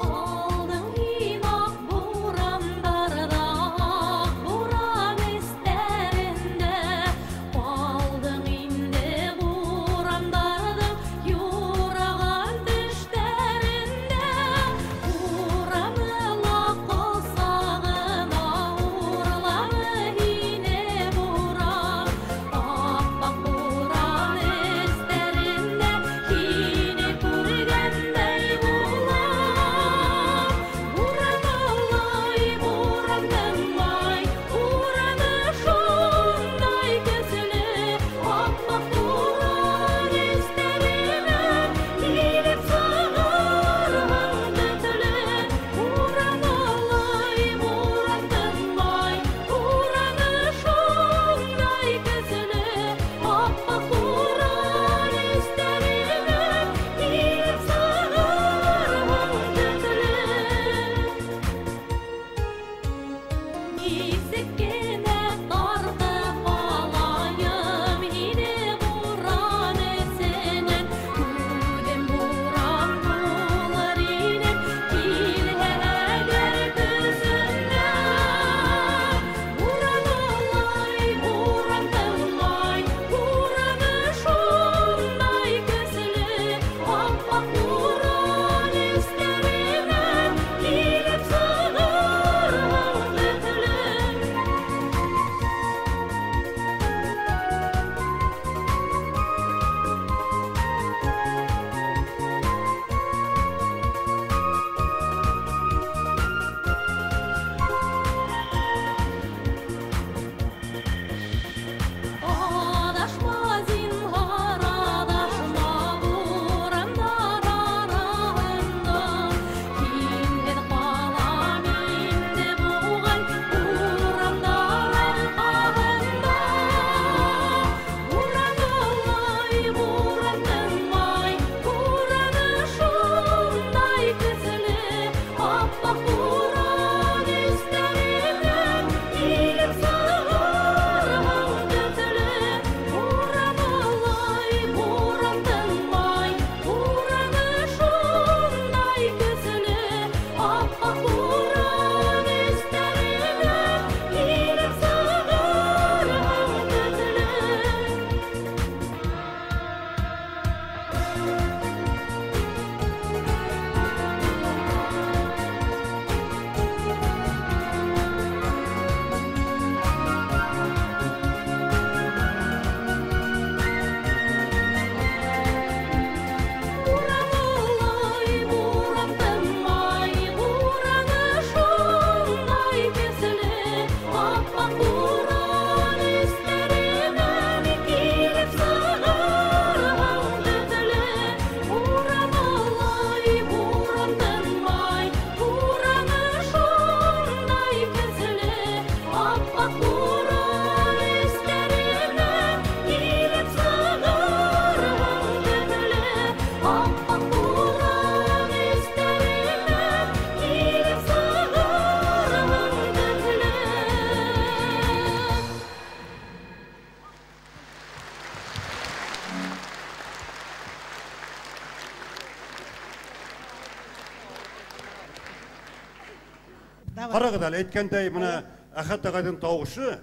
Алдың ак бурандарда, ак буран өсләрендә. Карагыз әле, әйткәндәй, менә Әхәт агайның тавышы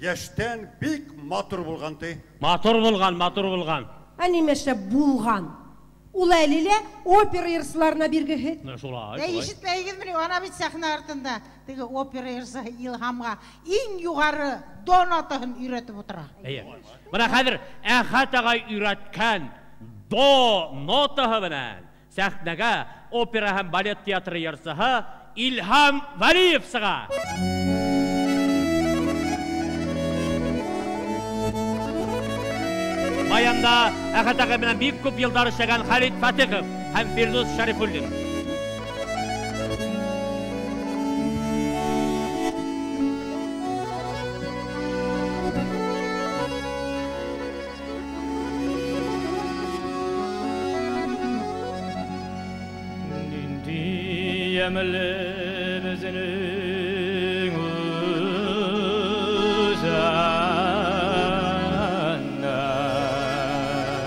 яшьтән бик матур булган ди. Матур булган, матур булган. Ә нимәшә булган? Ул әле лә опера йырчыларына биргеһе. Менә шулай. Ә ишетмәгезмени, ана бит сәхнә артында теге опера йырчысы Илһамга иң югары до нотаһын өйрәтеп утыра. Әйе. Менә хәзер Әхәт агай өйрәткән до нотаһы белән сәхнәгә опера һәм балет театры йырчысы Илһам Вәлиев чыга. Баянда Әхәт агай белән бик күп еллар эшләгән Халид Фатихов һәм Фирдүс Шәрифуллин. Нинди ямьле безнең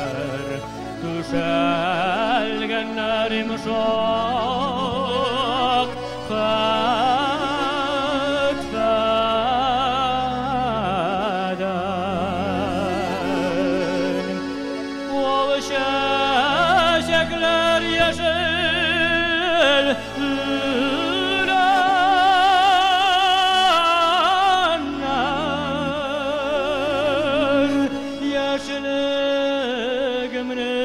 үзәннәр, түшәлгәннәр йомшак хәтфәдән. Ул чәчәкләр яшел үләннәр, яшьлегемне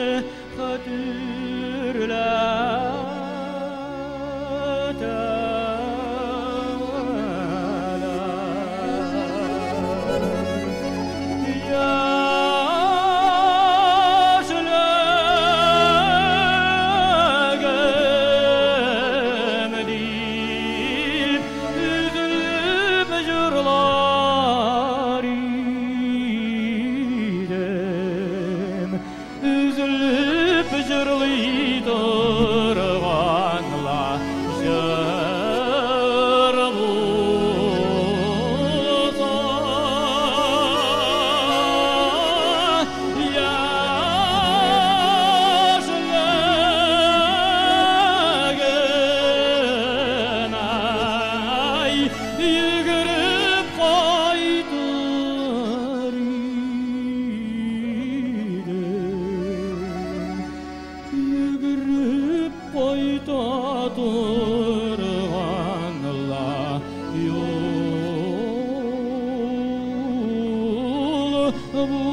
хәтерләтәләр. Яшьлегем дип өзелеп җырлар идем, өзелеп җырлый торган ла җыр булса. Яшьлегем, ай, йөгереп кайтыр идем, йөгереп кайта торган ла юл булса.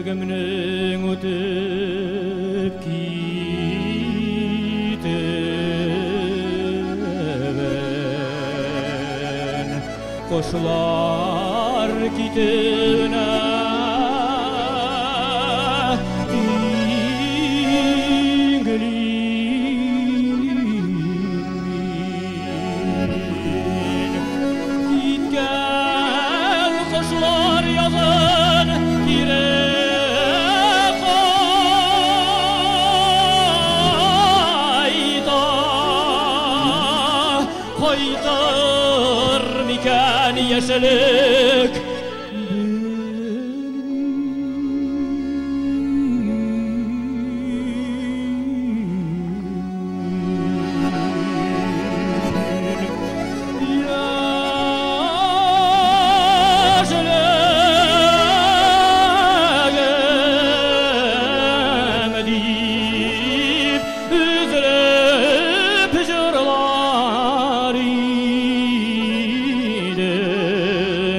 Яшьлегемнең үтеп китүен, кошлар китүенә тиңлим мин. Киткән кошлар язын кире кайта, кайтыр микән яшьлек? Яшьлегем дип өзелеп җырлар идем,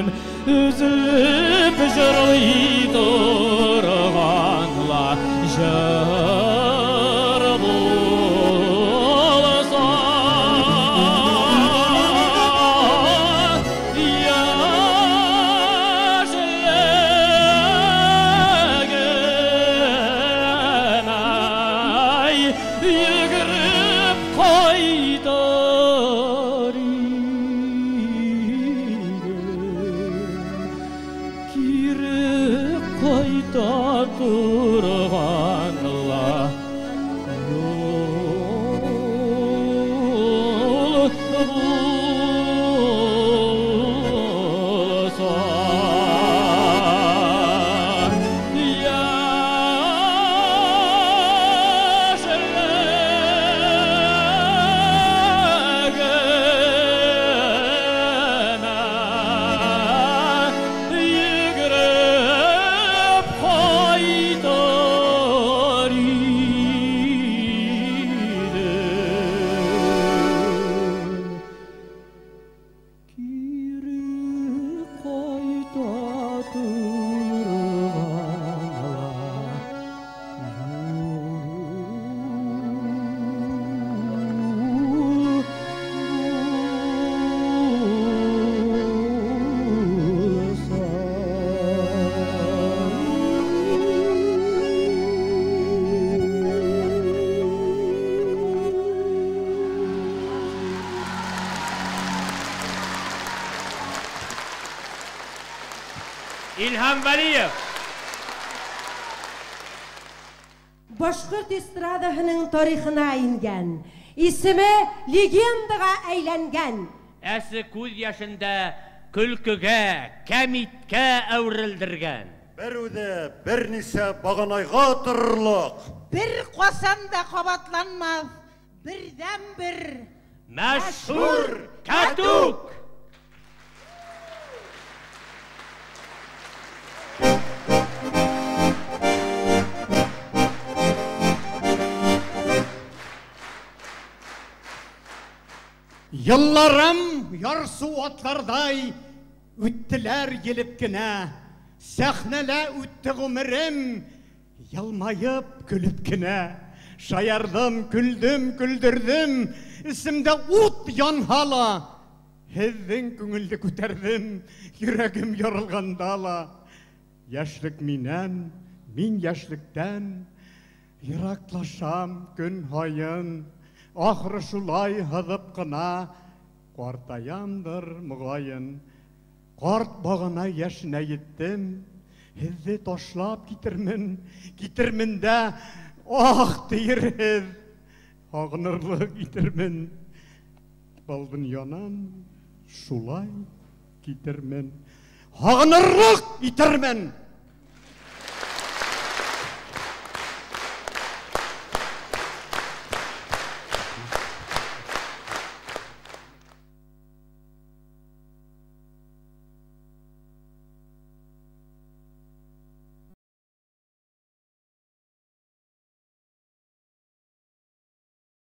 торган ла юл булса. Яшьлегемә йөгереп кайтыр идем. Кире кайта торган ла юл булса. Илһам Вәлиев. Башкорт эстрадаһының тарихына ингән, исеме легендага әйләнгән. Әсе күз яшендә көлкегә, кәмиткә әверелдергән. Бер үзе берничә баганайга торырлык. Бер касан да кабатланмас, бердән бер Мәшһүр Кәтүк! Елларым ярсу атлардай үттеләр елеп кенә. Сәхнәлә үтте гомерем, елмаеп көлеп кенә. Шаярдым, көлдем, көлдердем, исемдә ут янһа ла. Һеҙҙең күңелде күтәрҙем, йөрәгем ярылғанда ла. Йәшлек минән, мин йәшлектән йыраҡлашам көн һайын. Ахыры шулай һыҙып ҡына ҡартаямдыр моғайын. Ҡарт бағана йәшенә еттем, һеҙҙе ташлап китермен, китермен дә, ах тиерһеҙ, һағынырлыҡ итермен. Был донъянан шулай китермен, һағынырлыҡ итермен.